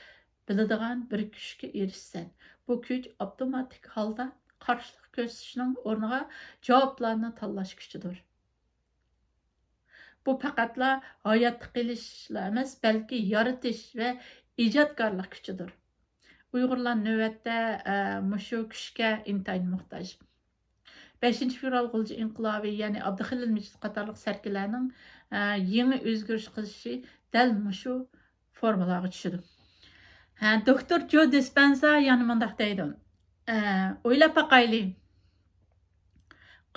بىلىدىغان بىر كۈچكە ئېرىشىسەن. بۇ كۈچ ئاپتوماتىك ھالدا قارشىلىق كۆرسىتىشنىڭ ئورنىغا جاۋابلارنى تاللاش كۈچىدۇر. بۇ پەقەتلا ھاياتتا قېلىشلا ئەمەس، بەلكى يارىتىش ۋە ئىجادكارلىق كۈچىدۇر. ئۇيغۇرلار نۆۋەتتە، ئە، مۇشۇ كۈچكە ئىنتايىن موھتاج. بەشىنچى فېۋرال غۇلجا ئىنقىلابى، يەنى ئابدۇخېلىل مىجىت قاتارلىق سەركىلەرنىڭ، ئە، يېڭى ئۆزگىرىش قىلىشى دەل مۇشۇ فورمۇلىغا چۈشىدۇ. ھە، دوكتور جو دىسپەنسا يەنە مۇنداق دەيدۇ. ئە، ئويلاپ باقايلى.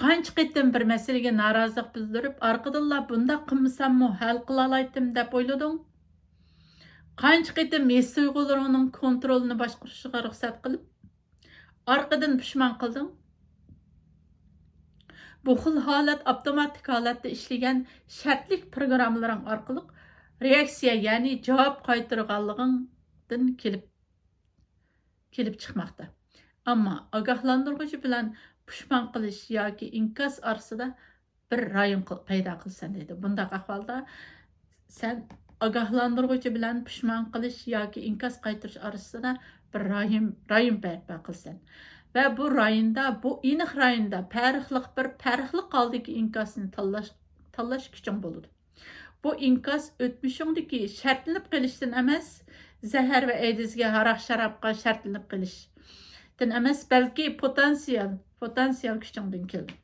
قانچە قېتىم بىر مەسىلىگە نارازىلىق بىلدۈرۈپ، ئارقىدىنلا بۇنداق قىلمىساممۇ ھەل قىلالايتتىم دەپ ئويلىدىڭ؟ قانچە قېتىم ھېس تۇيغۇلىرىڭنىڭ كونترولىنى باشقۇرۇشىغا رۇخسەت قىلىپ، ئارقىدىن پۇشمان قىلدىڭ. بۇ خىل ھالەت ئاپتوماتىك ھالەتتە ئىشلىگەن شەرتلىك پروگراممىلىرىڭ ئارقىلىق رېئاكسىيە، يەنى جاۋاب قايتۇرغانلىقىڭدىن كېلىپ، كېلىپ چىقماقتا. ئەمما ئاگاھلاندۇرغۇچى بىلەن پۇشمان قىلىش ياكى ئىنكاس ئارىسىدا بىر رايون قىل-، پەيدا قىلىسەن دەيدۇ. بۇنداق ئەھۋالدا سەن ئاگاھلاندۇرغۇچى بىلەن پۇشمان قىلىش ياكى ئىنكاس قايتۇرۇش ئارىسىدا بىر رايون، رايون بەرپا قىلىسەن. ۋە بۇ رايوندا، بۇ ئېنىق رايوندا پەرقلىق بىر، پەرقلىق ھالدىكى ئىنكاسنى تاللاش، تاللاش كۈچۈڭ بولىدۇ. بۇ ئىنكاس ئۆتمۈشۈڭدىكى شەرتلىنىپ قېلىشتىن ئەمەس، زەھەر ۋە ئەيدىزگە، ھاراق-شارابقا شەرتلىنىپ قېلىشتىن ئەمەس، بەلكى پوتېنسىيال، پوتېنسىيال كۈچۈڭدىن كېلىدۇ.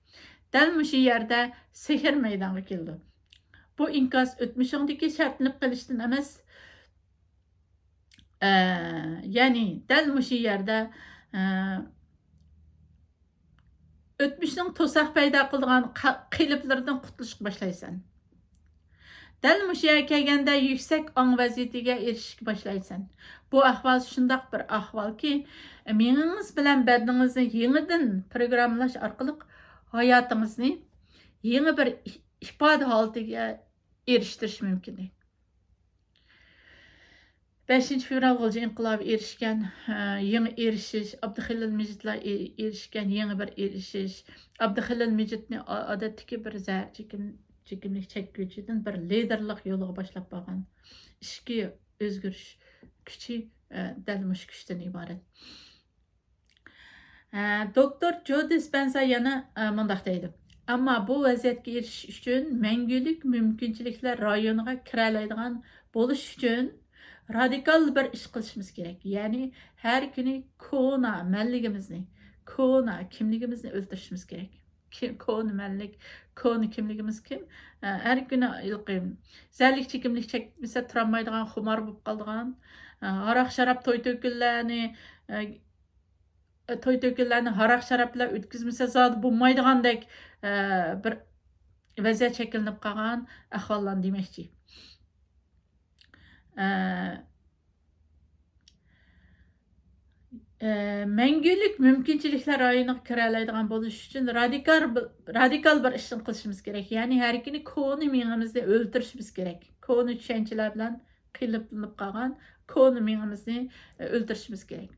دەل مۇشۇ يەردە سېھىر مەيدانغا كېلىدۇ. بۇ ئىنكاس ئۆتمۈشۈڭدىكى شەرتلىنىپ قېلىشتىن ئەمەس، ئە، يەنى دەل مۇشۇ يەردە، ئە، ئۆتمۈشنىڭ توساق پەيدا قىلىدىغان قا-، قېلىپلىرىدىن قۇتۇلۇشقا باشلايسەن. دەل مۇشۇ يەرگە كەلگەندە يۈكسەك ئاڭ ۋەزىيىتىگە ئېرىشىشكە باشلايسەن. بۇ ئەھۋال شۇنداق بىر ئەھۋالكى، مېڭىڭىز بىلەن بەدىنىڭىزنى يېڭىدىن پروگراممىلاش ئارقىلىق ھاياتىڭىزنى يېڭى بىر ئىپادە ھالىتىگە ئېرىشتۈرۈش مۇمكىن. بەشىنچى فېۋرال غۇلجا ئىنقىلابى ئېرىشكەن، ئە، يېڭى ئېرىشىش، ئابدۇخېلىل مىجىتلار ئېرىشكەن يېڭى بىر ئېرىشىش. ئابدۇخېلىل مىجىتنى ئا-، ئادەتتىكى بىر زەھەر چېكىم-، چېكىملىك چەككۈچىدىن بىر لىدېرلىق يولىغا باشلاپ بارغان ئىچكى ئۆزگىرىش كۈچى، ئە، دەل مۇشۇ كۈچتىن ئىبارەت. ئە، دوكتور جو دىسپەنسا يەنە، ئە، مۇنداق دەيدۇ: «ئەمما بۇ ۋەزىيەتكە ئېرىشىش ئۈچۈن مەڭگۈلۈك مۇمكىنچىلىكلەر رايونىغا كىرەلەيدىغان بولۇش ئۈچۈن رادىكال بىر ئىش قىلىشىمىز كېرەك.» يەنى ھەر كۈنى كونا مەنلىكىمىزنى، كونا كىملىكىمىزنى ئۆلتۈرۈشىمىز كېرەك. كى-، كونا مەنلىك، كونا كىملىكىمىز كىم؟ ئە، ھەر كۈنى ھېلىقى زەھەرلىك چېكىملىك چەكمىسە تۇرالمايدىغان، خۇمار بولۇپ قالىدىغان، ئە، ھاراق-شاراب، توي-تۆكۈنلەرنى، ئە، توي-تۆكۈنلەرنى ھاراق-شاراب بىلەن ئۆتكۈزمىسە زادى بولمايدىغاندەك، ئە، بىر ۋەزىيەت شەكىللىنىپ قالغان ئەھۋاللارنى دېمەكچى. ئە، ئە، مەڭگۈلۈك مۇمكىنچىلىكلەر رايونىغا كىرەلەيدىغان بولۇش ئۈچۈن رادىكال، رادىكال بىر ئىشنى قىلىشىمىز كېرەك. يەنى ھەر كۈنى كونا مېڭىمىزنى ئۆلتۈرۈشىمىز كېرەك. كونا چۈشەنچىلەر بىلەن قېلىپلىنىپ قالغان كونا مېڭىمىزنى، ئە، ئۆلتۈرۈشىمىز كېرەك.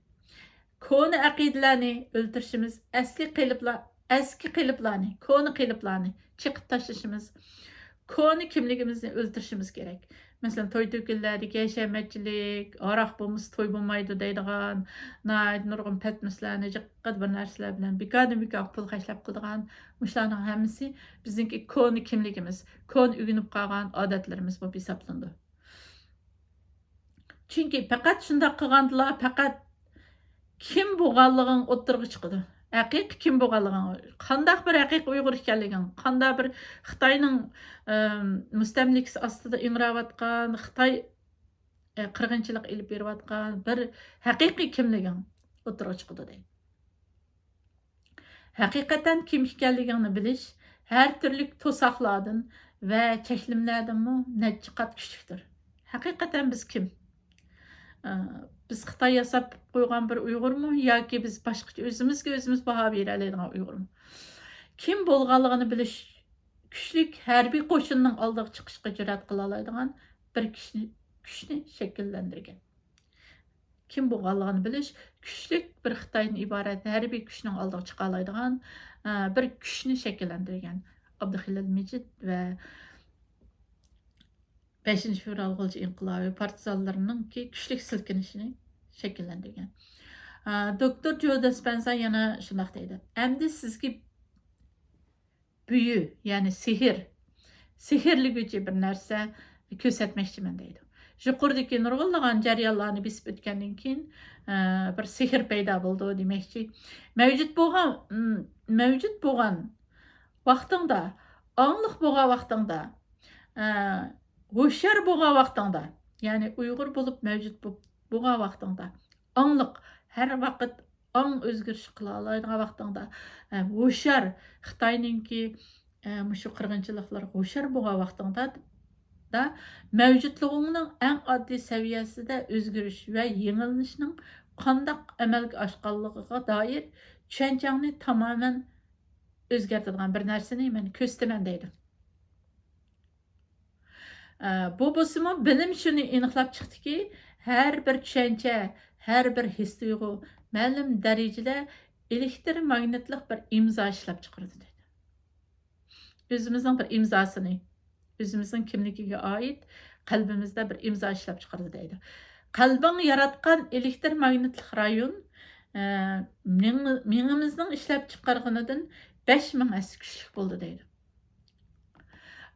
كونا ئەقىدىلەرنى ئۆلتۈرۈشىمىز، ئەسلى قېلىپلار، ئەسكى قېلىپلارنى، كونا قېلىپلارنى چېقىپ تاشلىشىمىز، كونا كىملىكىمىزنى ئۆلتۈرۈشىمىز كېرەك. مەسىلەن، توي-تۆكۈنلەردىكى ھەشەمەتچىلىك، ھاراق بولمىسا توي بولمايدۇ دەيدىغان، ناھايىتى نۇرغۇن پەتنۇسلارنى، جىققىدە بىر نەرسىلەر بىلەن بىكاردىن بىكارغا پۇل خەجلەپ قىلىدىغان، مۇشۇلارنىڭ ھەممىسى بىزنىڭكى كونا كىملىكىمىز، كونا ئۆگىنىپ قالغان ئادەتلىرىمىز بولۇپ ھېسابلىنىدۇ. چۈنكى پەقەت شۇنداق قىلغاندىلا، پەقەت كىم بولغانلىقىڭ ئوتتۇرىغا چىقىدۇ. ھەقىقىي كىم بولغانلىقىڭ، قانداق بىر ھەقىقىي ئۇيغۇر ئىكەنلىكىڭ، قانداق بىر خىتاينىڭ، ئەم، مۇستەملىكىسى ئاستىدا ئىڭراۋاتقان، خىتاي، ئە، قىرغىنچىلىق ئېلىپ بېرىۋاتقان بىر ھەقىقىي كىملىكىڭ ئوتتۇرىغا چىقىدۇ دەيدۇ. ھەقىقەتەن كىم ئىكەنلىكىڭنى بىلىش ھەر تۈرلۈك توساقلاردىن ۋە چەكلىمىلەردىنمۇ نەچچە قات كۈچلۈكتۇر. ھەقىقەتەن بىز كىم؟ ئە، بىز خىتاي ياساپ قويغان بىر ئۇيغۇرمۇ ياكى بىز باشقىچە ئۆزىمىزگە ئۆزىمىز باھا بېرەلەيدىغان ئۇيغۇرمۇ؟ كىم بولغانلىقىنى بىلىش كۈچلۈك ھەربىي قوشۇننىڭ ئالدىغا چىقىشقا جۈرئەت قىلالايدىغان بىر كىشىنى، كۈچنى شەكىللەندۈرگەن. كىم بولغانلىقىنى بىلىش كۈچلۈك بىر خىتايدىن ئىبارەت ھەربىي كۈچنىڭ ئالدىغا چىقالايدىغان، ئە، بىر كۈچنى شەكىللەندۈرگەن. ئابدۇخېلىل مىجىت ۋە بەشىنچى فېۋرال غۇلجا ئىنقىلابى پارتىزانلىرىنىڭكى كۈچلۈك سىلكىنىشىنى شەكىللەندۈرگەن. ئە، دوكتور جو دىسپەنسا يەنە شۇنداق دەيدۇ: «ئەمدى سىزگە بۈيۈ، يەنى سېھىر، سېھىرلىگۈچى بىر نەرسە كۆرسەتمەكچىمەن» دەيدۇ. يۇقىرىدىكى نۇرغۇنلىغان جەريانلارنى بېسىپ ئۆتكەندىن كېيىن، ئە، بىر سېھىر پەيدا بولىدۇ دېمەكچى. مەۋجۇت بولغان، م، مەۋجۇت بولغان ۋاقتىڭدا، ئاڭلىق بولغان ۋاقتىڭدا، ئە، ھوشيار بولغان ۋاقتىڭدا، يەنى ئۇيغۇر بولۇپ مەۋجۇت بولۇپ، بولغان ۋاقتىڭدا، ئاڭلىق، ھەر ۋاقىت ئاڭ ئۆزگىرىشى قىلالايدىغان ۋاقتىڭدا، ئە، ھوشيار، خىتاينىڭكى، ئە، مۇشۇ قىرغىنچىلىقلىرىغا ھوشيار بولغان ۋاقتىڭدا، دا، مەۋجۇتلۇقۇڭنىڭ ئەڭ ئاددىي سەۋىيەسىدە ئۆزگىرىش ۋە يېڭىلىنىشنىڭ قانداق ئەمەلگە ئاشقانلىقىغا دائىر چۈشەنچەڭنى تامامەن ئۆزگەرتىدىغان بىر نەرسىنى مەن كۆرسىتىمەن دەيدۇ. ئە، بۇ بولسىمۇ بىلىم شۇنى ئېنىقلاپ چىقتىكى، ھەر بىر چۈشەنچە، ھەر بىر ھېس تۇيغۇ مەلۇم دەرىجىدە ئېلېكتر ماگنىتلىق بىر ئىمزا ئىشلەپ چىقىرىدۇ دەيدۇ. ئۆزىمىزنىڭ بىر ئىمزاسىنى، ئۆزىمىزنىڭ كىملىكىگە ئائىت قەلبىمىزدە بىر ئىمزا ئىشلەپ چىقىرىدۇ دەيدۇ. قەلبىڭ ياراتقان ئېلېكتر ماگنىتلىق رايون، ئە، مېڭە-، مېڭىمىزنىڭ ئىشلەپ چىقارغىنىدىن بەش مىڭ ھەسسە كۈچلۈك بولىدۇ دەيدۇ.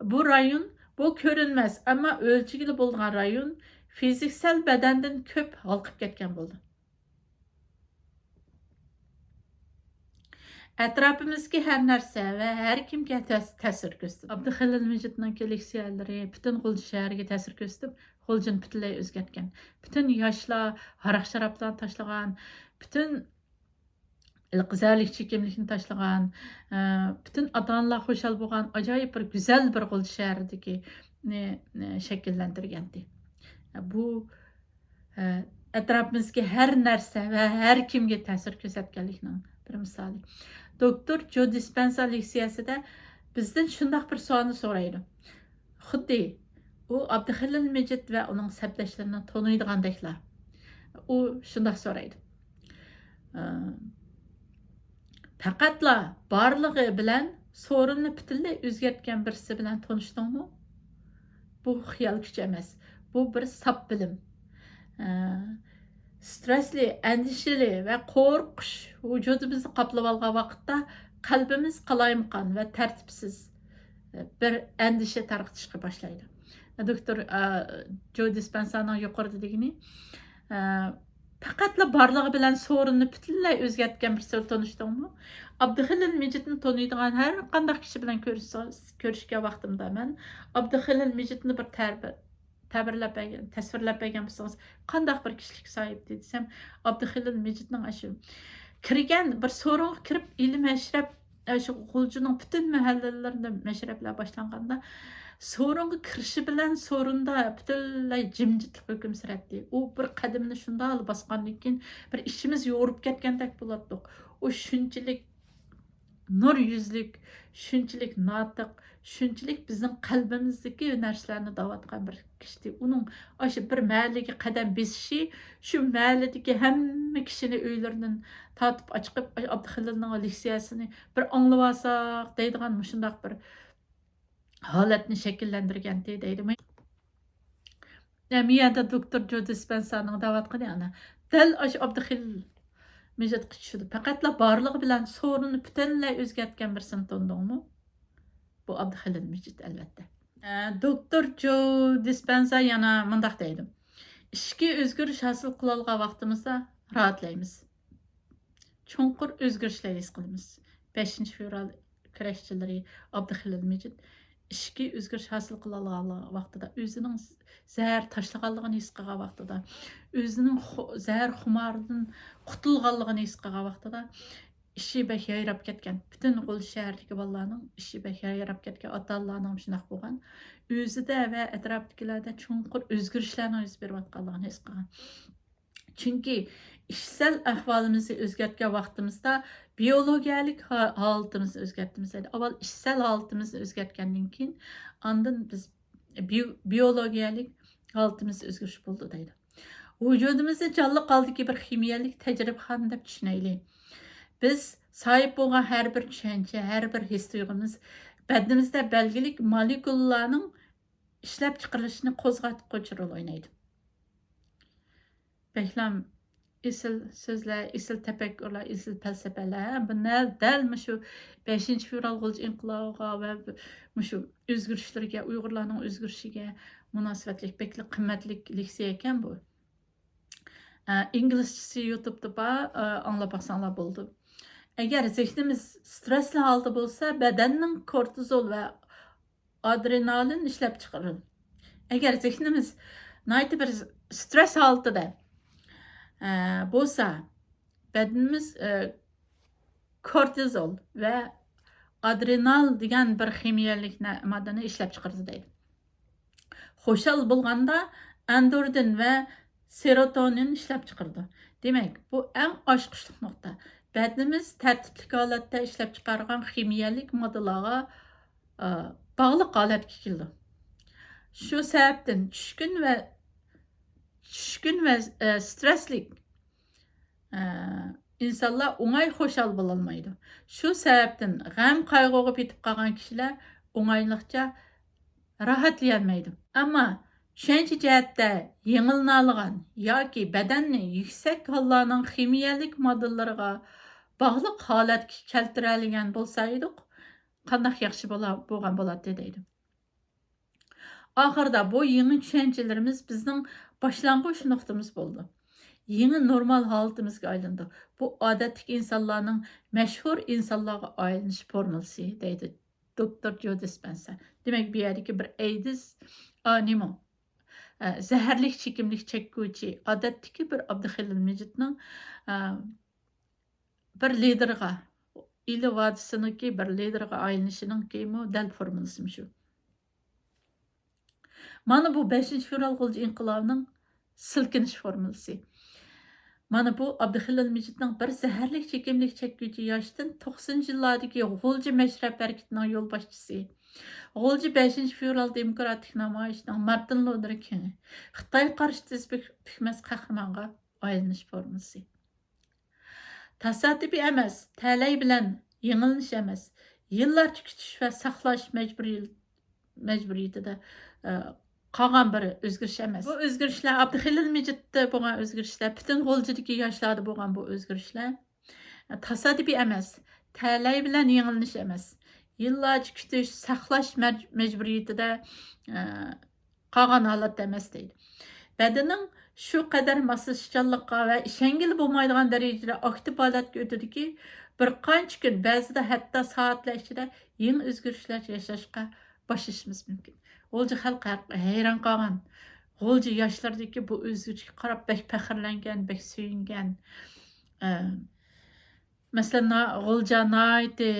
بۇ رايون، بۇ كۆرۈنمەس، ئەمما ئۆلچىگىلى بولىدىغان رايون فىزىكسەل بەدەندىن كۆپ ھالقىپ كەتكەن بولىدۇ. ئەتراپىمىزدىكى ھەر نەرسە ۋە ھەر كىمگە تەس-، تەسىر كۆرسىتىدۇ. ئابدۇخېلىل مىجىتنىڭكى لېكسىيەلىرى پۈتۈن غۇلجا شەھىرىگە تەسىر كۆرسىتىپ، غۇلجىنى پۈتۈنلەي ئۆزگەرتكەن. پۈتۈن ياشلار ھاراق-شارابلارنى تاشلىغان، پۈتۈن زەھەرلىك چېكىملىكنى تاشلىغان، ئە، پۈتۈن ئاتا-ئانىلار خۇشال بولغان ئاجايىپ بىر گۈزەل بىر غۇلجا شەھىرىدىكى، نى، نى شەكىللەندۈرگەنتى. بۇ، ئە، ئەتراپىمىزدىكى ھەر نەرسە ۋە ھەر كىمگە تەسىر كۆرسەتكەنلىكنىڭ بىر مىسالى. دوكتور جو دىسپەنسا لېكسىيەسىدە بىزدىن شۇنداق بىر سوئالنى سورايدۇ. خۇددى ئۇ ئابدۇخېلىل مىجىت ۋە ئۇنىڭ سەپداشلىرىنى تونۇيدىغاندەكلا. ئۇ شۇنداق سورايدۇ. ئە، پەقەتلا بارلىقى بىلەن سورۇننى پۈتۈنلەي ئۆزگەرتكەن بىرسى بىلەن تونۇشتۇڭمۇ؟ بۇ خىيال كۈچى ئەمەس. بۇ بىر ساپ بىلىم. ئە، سترېسلى، ئەندىشىلى ۋە قورقۇش ۋۇجۇدىمىزنى قاپلىۋالغان ۋاقىتتا قەلبىمىز قالايمىقان ۋە تەرتىپسىز بىر ئەندىشە تارقىتىشقا باشلايدۇ. دوكتور، ئە، جو دىسپەنسانىڭ يۇقىرىدا دېگىنى، ئە، پەقەتلا بارلىقى بىلەن سورۇننى پۈتۈنلەي ئۆزگەرتكەن بىرسى بىلەن تونۇشتۇڭمۇ؟ ئابدۇخېلىل مىجىتنى تونۇيدىغان ھەر قانداق كىشى بىلەن كۆرۈشسە-، كۆرۈشكەن ۋاقتىمدا مەن ئابدۇخېلىل مىجىتنى بىر تەبىر-، تەبىرلەپ بەرگەن، تەسۋىرلەپ بەرگەن بولسىڭىز، قانداق بىر كىشىلىككە ساھىبتى دېسەم، ئابدۇخېلىل مىجىتنىڭ ئاشۇ كىرگەن بىر سورۇنغا كىرىپ، ئىلىم ھەشرەپ، ئاشۇ غۇلجىنىڭ پۈتۈن مەھەللىلىرىدە مەشرەپلەر باشلانغاندا، سورۇنغا كىرىشى بىلەن سورۇندا پۈتۈنلەي جىمجىتلىق ھۆكۈم سۈرەتتى. ئۇ بىر قەدىمىنى شۇنداق باسقاندىن كېيىن، بىر ئىچىمىز يورۇپ كەتكەندەك بولاتتۇق. ئۇ شۇنچىلىك نۇر يۈزلۈك، شۇنچىلىك ناتىق، شۇنچىلىك بىزنىڭ قەلبىمىزدىكى نەرسىلەرنى دەۋاتقان بىر كىشىدى. ئۇنىڭ ئاشۇ بىر مەھەللىگە قەدەم بېسىشى، شۇ مەھەللىدىكى ھەممە كىشىنى ئۆيلىرىدىن تارتىپ ئاچىقىپ، ئابدۇخېلىلنىڭ لېكسىيەسىنى بىر ئاڭلىۋالساق دەيدىغان مۇشۇنداق بىر ھالەتنى شەكىللەندۈرگەنتى دەيدۇ. مۇ يەردە دوكتور جو دىسپەنسانىڭ دەۋاتقىنى ئانا، دەل ئاشۇ ئابدۇخېلىل مىجىتقا چۈشىدۇ. پەقەتلا بارلىقى بىلەن سورۇننى پۈتۈنلەي ئۆزگەرتكەن بىرسىنى تونۇدۇڭمۇ؟ بۇ ئابدۇخېلىل مىجىت، ئەلۋەتتە. ئە، دوكتور جو دىسپەنسا يەنە مۇنداق دەيدۇ: ئىچكى ئۆزگىرىش ھاسىل قىلالىغان ۋاقتىمىزدا راھەتلەيمىز. چوڭقۇر ئۆزگىرىشلەر ھېس قىلىمىز. بەشىنچى فېۋرال كۈرەشچىلىرى ئابدۇخېلىل مىجىت ئىچكى ئۆزگىرىش ھاسىل قىلالىغان ۋاقتىدا، ئۆزىنىڭ زەھەر تاشلىغانلىقىنى ھېس قىلغان ۋاقتىدا، ئۆزىنىڭ خو-، زەھەر خۇمارىدىن قۇتۇلغانلىقىنى ھېس قىلغان ۋاقتىدا، ئىچى بەك يايراپ كەتكەن، پۈتۈن غۇلجا شەھىرىدىكى بالىلارنىڭ ئىچى بەك يايراپ كەتكەن، ئاتا-ئانىلارنىڭ شۇنداق بولغان. ئۆزىدە ۋە ئەتراپتىكىلەردە چوڭقۇر ئۆزگىرىشلەرنىڭ يۈز بېرىۋاتقانلىقىنى ھېس قىلغان. چۈنكى ئىچسەل ئەھۋالىمىزنى ئۆزگەرتكەن ۋاقتىمىزدا بىيولوگىيەلىك ھا-، ھالىتىمىزنى ئۆزگەرتىمىز دەيدۇ. ئاۋۋال ئىچسەل ھالىتىمىزنى ئۆزگەرتكەندىن كېيىن، ئاندىن بىز بىيو-، بىيولوگىيەلىك ھالىتىمىزدە ئۆزگىرىش بولىدۇ دەيدۇ. ۋۇجۇدىمىزنى جانلىق ھالدىكى بىر خىمىيەلىك تەجرىبىخانا دەپ چۈشىنەيلى. بىز ساھىب بولغان ھەر بىر چۈشەنچە، ھەر بىر ھېس تۇيغۇمىز بەدىنىمىزدە بەلگىلىك مولېكۇلىلارنىڭ ئىشلەپچىقىرىلىشىنى قوزغاتقۇچى رول ئوينايدۇ. بەكلام ئېسىل سۆزلەر، ئېسىل تەپەككۇرلار، ئېسىل پەلسەپىلەر. بۇ نە-، دەل مۇشۇ بەشىنچى فېۋرال غۇلجا ئىنقىلابىغا ۋە مۇشۇ ئۆزگىرىشلىرىگە، ئۇيغۇرلارنىڭ ئۆزگىرىشىگە مۇناسىۋەتلىك بەكلا قىممەتلىك لېكسىيە ئىكەن بۇ. ئە، ئىنگلىزچىسى يۇتۇبتا بار، ئە، ئاڭلاپ باقساڭلار بولىدۇ. ئەگەر زېھنىمىز سترېسلىك ھالدا بولسا، بەدەننىڭ كورتىزول ۋە ئادرېنالىن ئىشلەپ چىقىرىدۇ. ئەگەر زېھنىمىز ناھايىتى بىر سترېس ھالىتىدە، ئە، بولسا، بەدىنىمىز، ئە، كورتىزول ۋە ئادرېنال دېگەن بىر خىمىيەلىك نە-، ماددىنى ئىشلەپ چىقىرىدۇ دەيدۇ. خۇشال بولغاندا ئەندورفىن ۋە سېروتونىن ئىشلەپچىقىرىدۇ. دېمەك، بۇ ئەڭ ئاچقۇچلۇق نۇقتا. بەدىنىمىز تەرتىپلىك ھالەتتە ئىشلەپچىقارغان خىمىيەلىك ماددىلارغا، ئا، باغلىق ھالەتكە كېلىدۇ. شۇ سەۋەبتىن چۈشكۈن ۋە، چۈشكۈن ۋە، ئە، سترېسلىك، ئە، ئىنسانلار ئوڭاي خۇشال بولالمايدۇ. شۇ سەۋەبتىن غەم-قايغۇغا پېتىپ قالغان كىشىلەر ئوڭايلىقچە راھەتلىيەلمەيدۇ. ئەمما چۈشەنچە جەھەتتە يېڭىلىنالىغان ياكى بەدەننى يۈكسەك ھاللارنىڭ خىمىيەلىك ماددىلىرىغا باغلىق ھالەتكە كەلتۈرەلىگەن بولسا ئىدۇق، قانداق ياخشى بولا-، بولغان بولاتتى دەيدۇ. ئاخىرىدا بۇ يېڭى چۈشەنچىلىرىمىز بىزنىڭ باشلانغۇچ نۇقتىمىز بولىدۇ. يېڭى نورمال ھالىتىمىزگە ئايلىنىدۇ. بۇ ئادەتتىكى ئىنسانلارنىڭ مەشھۇر ئىنسانلارغا ئايلىنىش فورمۇلىسى دەيدۇ دوكتور جو دىسپەنسە. دېمەك، بۇ يەردىكى بىر ئەيدىز، ئا، نېمە؟ ئە، زەھەرلىك چېكىملىك چەككۈچى، ئادەتتىكى بىر ئابدۇخېلىل مىجىتنىڭ، ئە، بىر لىدېرغا، ئىلى ۋادىسىنىڭكى بىر لىدېرغا ئايلىنىشىنىڭكىمۇ دەل فورمۇلىسى شۇ. مانا بۇ بەشىنچى فېۋرال غۇلجا ئىنقىلابىنىڭ سىلكىنىش فورمۇلىسى. مانا بۇ ئابدۇخېلىل مىجىتنىڭ بىر زەھەرلىك چېكىملىك چەككۈچى ياشتىن توقسىنىنچى يىللاردىكى غۇلجا مەشرەپ ھەرىكىتىنىڭ يولباشچىسى، غۇلجا بەشىنچى فېۋرال دېموكراتىك نامايىشىنىڭ مارتىن لۇتېر كىڭى، خىتايغا قارشى تىز پۈك-، پۈكمەس قەھرىمانغا ئايلىنىش فورمۇلىسى. تاسادىپىي ئەمەس، تەلەي بىلەن يېڭىلىنىش ئەمەس، يىللارچە كۈتۈش ۋە ساقلاش مەجبۇرىي-، مەجبۇرىيىتىدە، ئە، قالغان بىر ئۆزگىرىش ئەمەس. بۇ ئۆزگىرىشلەر ئابدۇخېلىل مىجىتتە بولغان ئۆزگىرىشلەر، پۈتۈن غۇلجىدىكى ياشلاردا بولغان بۇ ئۆزگىرىشلەر، ئە، تاسادىپىي ئەمەس، تەلەي بىلەن يېڭىلىنىش ئەمەس، يىللارچە كۈتۈش، ساقلاش مەج-، مەجبۇرىيىتىدە، ئە، قالغان ھالەتتە ئەمەس دەيدۇ. بەدىنىڭ شۇ قەدەر ماسلىشىشچانلىققا ۋە ئىشەنگىلى بولمايدىغان دەرىجىدە ئاكتىپ ھالەتكە ئۆتىدۇكى، بىر قانچە كۈن، بەزىدە ھەتتا سائەتلەر ئىچىدە يېڭى ئۆزگىرىشلەر ياشاشقا باشلىشىمىز مۇمكىن. غۇلجا خەلقى ھەق-، ھەيران قالغان. غۇلجا ياشلىرىدىكى بۇ ئۆزگىرىشكە قاراپ بەك پەخىرلەنگەن، بەك سۆيۈنگەن. ئە، مەسىلەن، نا-، غۇلجا ناھايىتى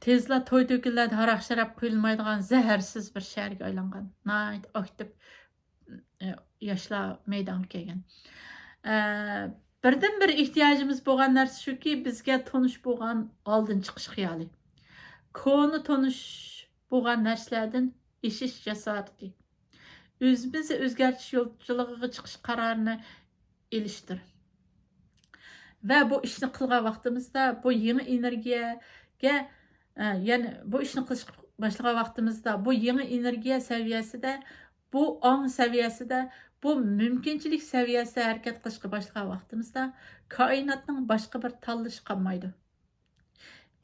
تېزلا توي-تۆكۈنلەردە ھاراق-شاراب قۇيۇلمايدىغان زەھەرسىز بىر شەھەرگە ئايلانغان. ناھايىتى ئاكتىپ، ئە، ياشلار مەيدانغا كەلگەن. ئە، بىردىنبىر ئېھتىياجىمىز بولغان نەرسە شۇكى، بىزگە تونۇش بولغان ئالدىن چىقىش خىيالى. كونا تونۇش بولغان نەرسىلەردىن ئېشىش جاسارىتى. ئۆزىمىزنى ئۆزگەرتىش يولچىلىقىغا چىقىش قارارىنى ئېلىشتۇر. ۋە بۇ ئىشنى قىلغان ۋاقتىمىزدا بۇ يېڭى ئېنېرگىيەگە، ئە، يەنى بۇ ئىشنى قىلىشقا باشلىغان ۋاقتىمىزدا بۇ يېڭى ئېنېرگىيە سەۋىيەسىدە، بۇ ئاڭ سەۋىيەسىدە، بۇ مۇمكىنچىلىك سەۋىيەسىدە ھەرىكەت قىلىشقا باشلىغان ۋاقتىمىزدا كائىناتنىڭ باشقا بىر تاللىشى قالمايدۇ.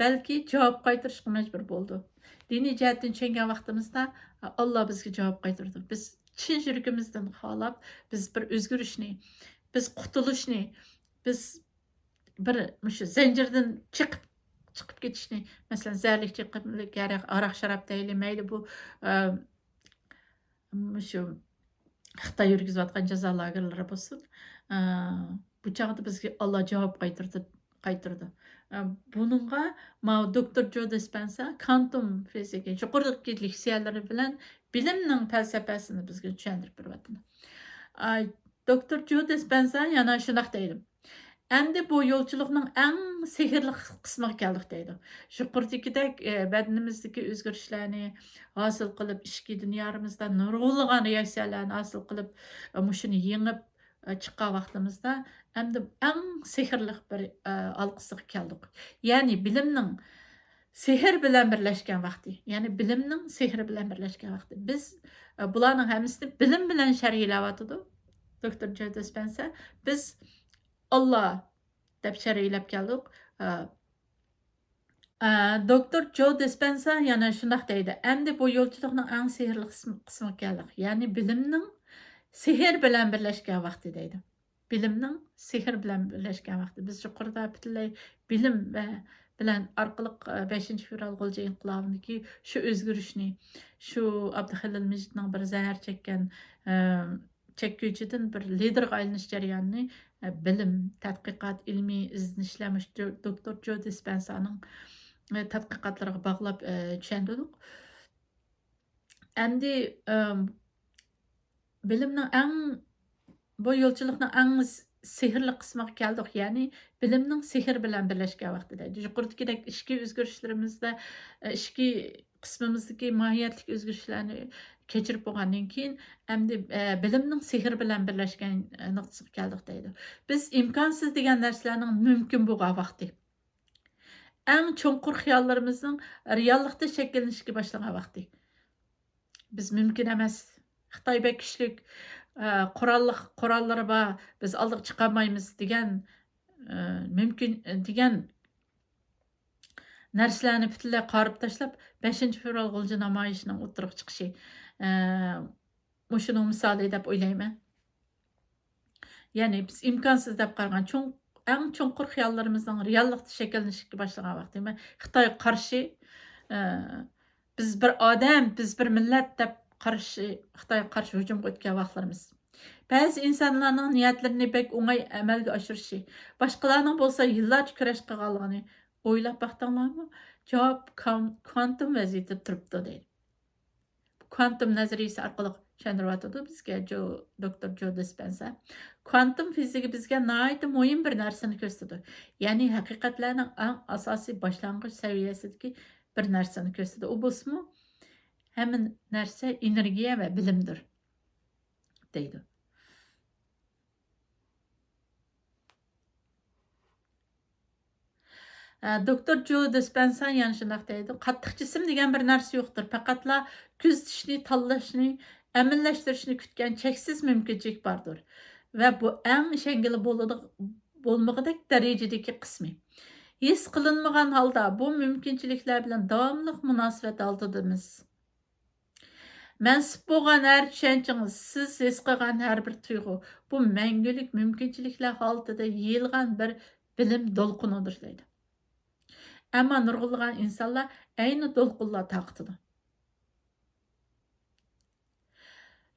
بەلكى جاۋاب قايتۇرۇشقا مەجبۇر بولىدۇ. دىنىي جەھەتتىن چۈشەنگەن ۋاقتىمىزدا، ئاللا بىزگە جاۋاب قايتۇرىدۇ. بىز چىن يۈرىكىمىزدىن خالاپ، بىز بىر ئۆزگىرىشنى، بىز قۇتۇلۇشنى، بىز بىر مۇشۇ زەنجىردىن چىقىپ، چىقىپ كېتىشنى، مەسىلەن، زەھەرلىك چېكىملىك ھاراق-شاراب دەيلى، مەيلى بۇ، ئە، مۇشۇ خىتاي يۈرگۈزۈۋاتقان جازا لاگېرلىرى بولسۇن، ئە، بۇ چاغدا بىزگە ئاللا جاۋاب قايتۇرىدۇ، قايتۇرىدۇ. ئە، بۇنىڭغا ماۋۇ دوكتور جو دىسپەنسا كانتوم فىزىكا يۇقىرىدىكى لېكسىيەلىرى بىلەن بىلىمنىڭ پەلسەپەسىنى بىزگە چۈشەندۈرۈپ بېرىۋاتىدۇ. ئە، دوكتور جو دىسپەنسا يەنە شۇنداق دەيدۇ. ئەمدى بۇ يولچىلىقنىڭ ئەڭ سېھىرلىق قىسمىغا كەلدۇق دەيدۇ. يۇقىرىدىكىدەك، ئە، بەدىنىمىزدىكى ئۆزگىرىشلەرنى ھاسىل قىلىپ، ئىچكى دۇنيامىزدا نۇرغۇنلىغان رېئاكسىيەلەرنى ھاسىل قىلىپ، ئە، مۇشۇنى يېڭىپ، ئە، چىققان ۋاقتىمىزدا ئەمدى ئەڭ سېھىرلىق بىر، ئە، ھالقىسىغا كەلدۇق. يەنى بىلىمنىڭ سېھىر بىلەن بىرلەشكەن ۋاقتى. يەنى بىلىمنىڭ سېھرى بىلەن بىرلەشكەن ۋاقتى. بىز، ئە، بۇلارنىڭ ھەممىسىنى بىلىم بىلەن شەرھلەۋاتىدۇ دوكتور جو دىسپەنسا. بىز ئاللا دەپ شەرھلەپ كەلدۇق. ئە، ئە، دوكتور جو دىسپەنسا يەنە شۇنداق دەيدۇ، ئەمدى بۇ يولچىلىقنىڭ ئەڭ سېھىرلىق قىسمى، قىسمىغا كەلدۇق. يەنى بىلىمنىڭ سېھىر بىلەن بىرلەشكەن ۋاقتى دەيدۇ. بىلىمنىڭ سېھىر بىلەن بىرلەشكەن ۋاقتى. بىز يۇقىرىدا پۈتۈنلەي بىلىم ۋە بىلەن ئارقىلىق، ئە، بەشىنچى فېۋرال غۇلجا ئىنقىلابىدىكى شۇ ئۆزگىرىشنى، شۇ ئابدۇخېلىل مىجىتنىڭ بىر زەھەر چەككەن، ئە، چەككۈچىدىن بىر لىدېرغا ئايلىنىش جەريانىنى، ئە، بىلىم، تەتقىقات، ئىلمىي ئىزدىنىشلەر، مۇشۇ دو-، دوكتور جو دىسپەنسانىڭ، ئە، تەتقىقاتلىرىغا باغلاپ، ئە، چۈشەندۈردۇق. ئەمدى، ئە، بىلىمنىڭ ئەڭ بۇ يولچىلىقنىڭ ئەڭ س-، سېھىرلىك قىسمىغا كەلدۇق، يەنى بىلىمنىڭ سېھرى بىلەن بىرلەشكەن ۋاقتىدا. يۇقىرىدىكىدەك ئىچكى ئۆزگىرىشلىرىمىزدە، ئىچكى قىسمىمىزدىكى ماھىيەتلىك ئۆزگىرىشلەرنى كەچۈرۈپ بولغاندىن كېيىن، ئەمدى، ئە، بىلىمنىڭ سېھرى بىلەن بىرلەشكەن، ئە، نۇقتىسىغا كەلدۇق دەيدۇ. بىز ئىمكانسىز دېگەن نەرسىلەرنىڭ مۇمكىن بولغان ۋاقتى. ئەڭ چوڭقۇر خىياللىرىمىزنىڭ رېئاللىقتا شەكىللىنىشكە باشلىغان ۋاقتى. بىز مۇمكىن ئەمەس. خىتاي بەك كۈچلۈك، ئە، قوراللىق، قوراللىرى بار، بىز ئالدىغا چىقالمايمىز دېگەن، ئە، مۇمكىن، دېگەن نەرسىلەرنى پۈتۈنلەي قارىپ تاشلاپ، بەشىنچى فېۋرال غۇلجا نامايىشىنىڭ ئوتتۇرىغا چىقىشى، ئە، مۇشۇنىڭ مىسالى دەپ ئويلايمەن. يەنى بىز ئىمكانسىز دەپ قارىغان چوڭ، ئەڭ چوڭقۇر خىياللىرىمىزنىڭ رېئاللىقتا شەكىللىنىشكە باشلىغان ۋاقتى. خىتايغا قارشى، ئە، بىز بىر ئادەم، بىز بىر مىللەت دەپ قارشى، خىتايغا قارشى ھۇجۇمغا ئۆتكەن ۋاقىتلىرىمىز. بەزى ئىنسانلارنىڭ نىيەتلىرىنى بەك ئوڭاي ئەمەلگە ئاشۇرۇشى، باشقىلارنىڭ بولسا يىللارچە كۈرەش قىلغانلىقىنى ئويلاپ باقتىڭلارمۇ؟ جاۋاب كام-، كۋانتوم ۋەزىيىتىدە تۇرۇپتۇ دەيدۇ. كۋانتوم نەزەرىيىسى ئارقىلىق چۈشەندۈرۈۋاتىدۇ بىزگە جو-، دوكتور جو دىسپەنسا. كۋانتوم فىزىكا بىزگە ناھايىتى مۇھىم بىر نەرسىنى كۆرسىتىدۇ. يەنى ھەقىقەتلەرنىڭ ئەڭ ئاساسىي باشلانغۇچ سەۋىيەسىدىكى بىر نەرسىنى كۆرسىتىدۇ. ئۇ بولسىمۇ ھەممە نەرسە ئېنېرگىيە ۋە بىلىمدۇر دەيدۇ. ئە، دوكتور جو دىسپەنسا يەنە شۇنداق دەيدۇ، قاتتىق جىسىم دېگەن بىر نەرسە يوقتۇر، پەقەتلا كۆزىتىشنى، تاللاشنى، ئەمەلىيلەشتۈرۈشنى كۈتكەن چەكسىز مۇمكىنچىلىك باردۇر ۋە بۇ ئەڭ ئىشەنگىلى بولىدىغ-، بولمىغۇدەك دەرىجىدىكى قىسمى. ھېس قىلىنمىغان ھالدا بۇ مۇمكىنچىلىكلەر بىلەن داۋاملىق مۇناسىۋەت ھالىتىدىمىز. مەنسۇپ بولغان ھەر چۈشەنچىڭىز، سىز ھېس قىلغان ھەر بىر تۇيغۇ، بۇ مەڭگۈلۈك مۇمكىنچىلىكلەر ھالىتىدە يېيىلغان بىر بىلىم دولقۇنىدۇر دەيدۇ. ئەمما نۇرغۇنلىغان ئىنسانلار ئەينى دولقۇنلار تارقىتىدۇ.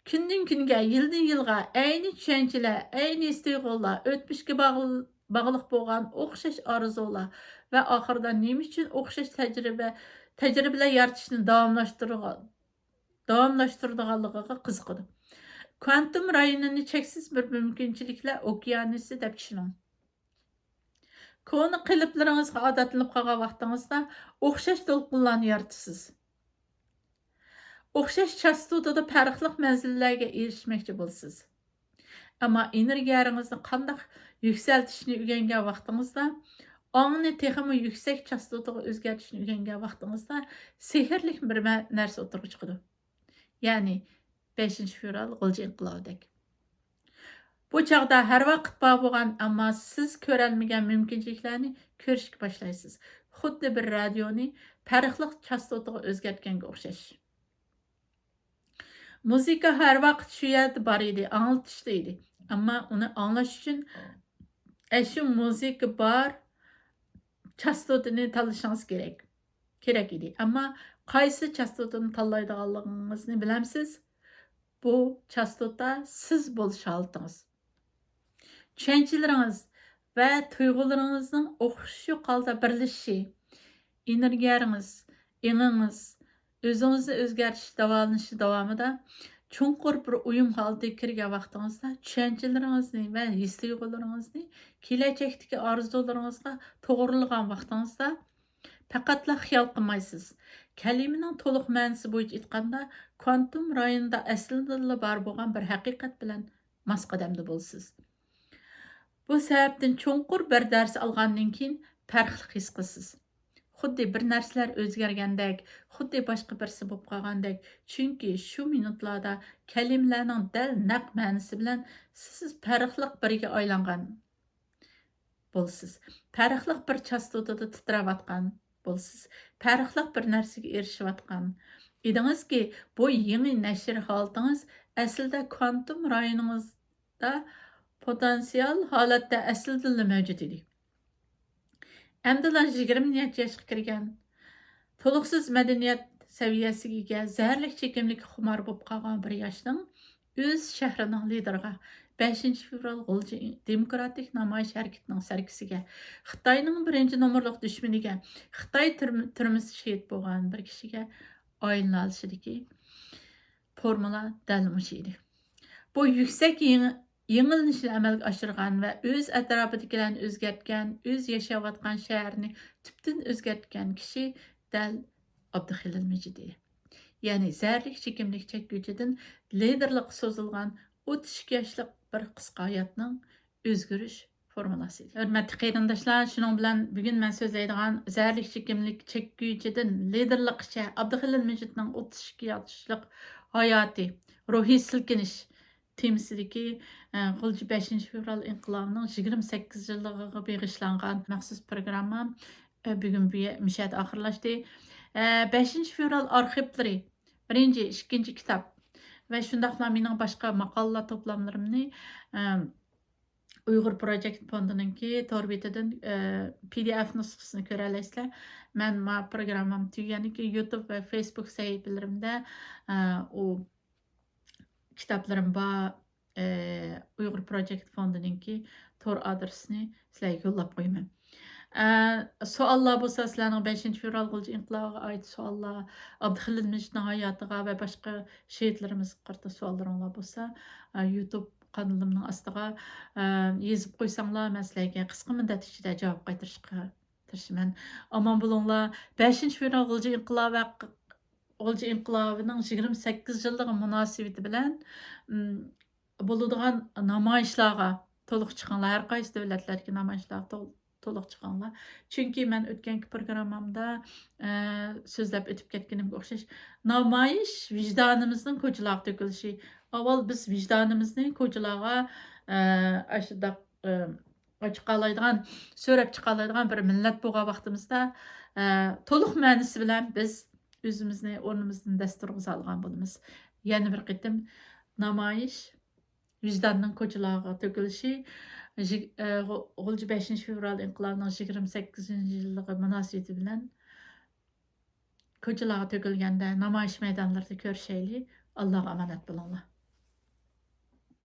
كۈندىن كۈنگە، يىلدىن يىلغا ئەينى چۈشەنچىلەر، ئەينى ھېس تۇيغۇلار، ئۆتمۈشكە باغل-، باغلىق بولغان ئوخشاش ئارزۇلار ۋە ئاخىرىدا نېمە ئۈچۈن ئوخشاش تەجرىبە، تەجرىبىلەر يارىتىشنى داۋاملاشتۇرغان، داۋاملاشتۇرىدىغانلىقىغا قىزىقىدۇ. كۋانتوم رايونىنى چەكسىز بىر مۇمكىنچىلىكلەر ئوكيانۇسى دەپ چۈشىنىڭ. كونا قېلىپلىرىڭىزغا ئادەتلىنىپ قالغان ۋاقتىڭىزدا ئوخشاش دولقۇنلارنى يارىتىسىز. ئوخشاش چاستوتىدا پەرقلىق مەنزىللەرگە ئېرىشمەكچى بولىسىز. ئەمما ئېنېرگىيەڭىزنى قانداق يۈكسەلتىشنى ئۆگەنگەن ۋاقتىڭىزدا، ئاڭنى تېخىمۇ يۈكسەك چاستوتىغا ئۆزگەرتىشنى ئۆگەنگەن ۋاقتىڭىزدا، سېھىرلىك بىر مە-، نەرسە ئوتتۇرىغا چىقىدۇ. يەنى بەشىنچى فېۋرال غۇلجا ئىنقىلابىدەك. بۇ چاغدا ھەر ۋاقىت بار بولغان، ئەمما سىز كۆرەلمىگەن مۇمكىنچىلىكلەرنى كۆرۈشكە باشلايسىز. خۇددى بىر رادىيونى پەرقلىق چاستوتىغا ئۆزگەرتكەنگە ئوخشاش. مۇزىكا ھەر ۋاقىت شۇ يەردە بار ئىدى، ئاڭلىتىشتا ئىدى. ئەمما ئۇنى ئاڭلاش ئۈچۈن ئەشۇ مۇزىكا بار چاستوتىنى تاللىشىڭىز كېرەك، كېرەك ئىدى. ئەمما قايسى چاستوتىنى تاللايدىغانلىقىڭىزنى بىلەمسىز؟ بۇ چاستوتا سىز بولۇش ھالىتىڭىز. چۈشەنچىلىرىڭىز ۋە تۇيغۇلىرىڭىزنىڭ ئوخشىشىش ھالدا بىرلىشىشى، ئېنېرگىيەڭىز، ئېڭىڭىز، ئۆزىڭىزنى ئۆزگەرتىش داۋالىنىشى داۋامىدا چوڭقۇر بىر ئۇيۇم ھالىتىگە كىرگەن ۋاقتىڭىزدا چۈشەنچىلىرىڭىزنى ۋە ھېس تۇيغۇلىرىڭىزنى كېلەچەكتىكى ئارزۇلىرىڭىزغا توغرىلىغان ۋاقتىڭىزدا پەقەتلا خىيال قىلمايسىز. كەلىمىنىڭ تولۇق مەنىسى بويىچە ئېيتقاندا، كۋانتوم رايونىدا ئەسلىدىنلا بار بولغان بىر ھەقىقەت بىلەن ماس قەدەمدە بولىسىز. بۇ سەۋەبتىن چوڭقۇر بىر دەرس ئالغاندىن كېيىن پەرقلىق ھېس قىلىسىز. خۇددى بىر نەرسىلەر ئۆزگەرگەندەك، خۇددى باشقا بىرسى بولۇپ قالغاندەك. چۈنكى شۇ مىنۇتلاردا كەلىمىلەرنىڭ دەل نەق مەنىسى بىلەن سىز پەرقلىق بىرگە ئايلانغان بولىسىز. پەرقلىق بىر چاستوتىدا تىترەۋاتقان بولىسىز. پەرقلىق بىر نەرسىگە ئېرىشىۋاتقان ئىدىڭىزكى، بۇ يېڭى نەشر ھالىتىڭىز ئەسلىدە كۋانتوم رايونىڭىزدا پوتېنسىئال ھالەتتە ئەسلىدىنلا مەۋجۇت ئىدى. ئەمدىلا يىگىرمە نەچچە ياشقا كىرگەن، تولۇقسىز مەدەنىيەت سەۋىيەسىگە ئىگە، زەھەرلىك چېكىملىككە خۇمار بولۇپ قالغان بىر ياشنىڭ ئۆز شەھىرىنىڭ لىدىرىغا، بەشىنچى فېۋرال غۇلجا دېموكراتىك نامايىش ھەرىكىتىنىڭ سەركىسىگە، خىتاينىڭ بىرىنچى نومۇرلۇق دۈشمىنىگە، خىتاي تۈرم-، تۈرمىسىدە شېھىت بولغان بىر كىشىگە ئايلىنالىشىدىكى فورمۇلا دەل مۇشۇ ئىدى. بۇ يۈكسەك يېڭى يېڭىلىنىشنى ئەمەلگە ئاشۇرغان ۋە ئۆز ئەتراپىدىكىلەرنى ئۆزگەرتكەن، ئۆزى ياشاۋاتقان شەھەرنى تۈپتىن ئۆزگەرتكەن كىشى دەل ئابدۇخېلىل مىجىدى. يەنى زەھەرلىك چېكىملىك چەككۈچىدىن لىدېرلىققا سوزۇلغان ئوتتۇز ئىككى ياشلىق بىر قىسقا ھاياتنىڭ ئۆزگىرىش فورمۇلاسى. ھۆرمەتلىك قېرىنداشلار، شۇنىڭ بىلەن بۈگۈن مەن سۆزلەيدىغان زەھەرلىك چېكىملىك چەككۈچىدىن لىدېرلىققىچە ئابدۇخېلىل مىجىتنىڭ ئوتتۇز ئىككى ياشلىق ھاياتى، روھىي سىلكىنىش تېمىسىدىكى، ئە، غۇلجا بەشىنچى فېۋرال ئىنقىلابىنىڭ يىگىرمە سەككىز يىللىقىغا بېغىشلانغان مەخسۇس پروگراممام، ئە، بۈگۈن بۇ يە-، مۇشۇ يەردە ئاخىرلاشتى. ئە، بەشىنچى فېۋرال ئارخىپلىرى، بىرىنچى، ئىككىنچى كىتاب ۋە شۇنداقلا مېنىڭ باشقا ماقالىلەر توپلاملىرىمنى، ئە، ئۇيغۇر پروجېكت فوندىنىڭكى تور بېتىدىن، ئە، پى دى ئېف نۇسخىسىنى كۆرەلەيسىلەر. مەن ما پروگراممام تۈگىگەندىن كېيىن يۇتۇب ۋە فېيسبۇك سەھىپىلىرىمدە، ئە، ئۇ كىتابلىرىم بار، ئە، ئۇيغۇر پروجېكت فوندىنىڭكى تور ئادرېسىنى سىلەرگە يوللاپ قويىمەن. ئە، سوئاللار بولسا، سىلەرنىڭ بەشىنچى فېۋرال غۇلجا ئىنقىلابىغا ئائىت سوئاللار، ئابدۇخېلىل مىجىتنىڭ ھاياتىغا ۋە باشقا شېھىتلىرىمىزگە قارىتا سوئاللىرىڭلار بولسا، ئە، يۇتۇب قانىلىمنىڭ ئاستىغا، ئە، يېزىپ قويساڭلار، مەن سىلەرگە قىسقا مۇددەت ئىچىدە جاۋاب قايتۇرۇشقا تىرىشىمەن. ئامان بولۇڭلار. بەشىنچى فېۋرال غۇلجا ئىنقىلابى ھەققى-، غۇلجا ئىنقىلابىنىڭ يىگىرمە سەككىز يىللىقى مۇناسىۋىتى بىلەن، ئىم، بولىدىغان نامايىشلارغا تولۇق چىقىڭلار. ھەر قايسى دۆلەتلەردىكى نامايىشلارغا تول-، تولۇق چىقىڭلار. چۈنكى مەن ئۆتكەنكى پروگراممامدا، ئە، سۆزلەپ ئۆتۈپ كەتكىنىمگە ئوخشاش، نامايىش ۋىجدانىمىزنىڭ كوچىلارغا تۆكۈلۈشى. ئاۋۋال بىز ۋىجدانىمىزنى كوچىلارغا، ئە، ئاشۇنداق، ئە، چىقالايدىغان، سۆرەپ چىقالايدىغان بىر مىللەت بولغان ۋاقتىمىزدا، ئە، تولۇق مەنىسى بىلەن بىز ئۆزىمىزنى ئورنىمىزدىن دەس تۇرغۇزالىغان بولىمىز. يەنە بىر قېتىم نامايىش ۋىجداننىڭ كوچىلارغا تۆكۈلۈشى، يىگ-، ئە، غۇ-، غۇلجا بەشىنچى فېۋرال ئىنقىلابىنىڭ يىگىرمە سەككىزىنچى يىللىقى مۇناسىۋىتى بىلەن كوچىلارغا تۆكۈلگەندە، نامايىش مەيدانلىرىدا كۆرۈشەيلى. ئاللاغا ئامانەت بولۇڭلار.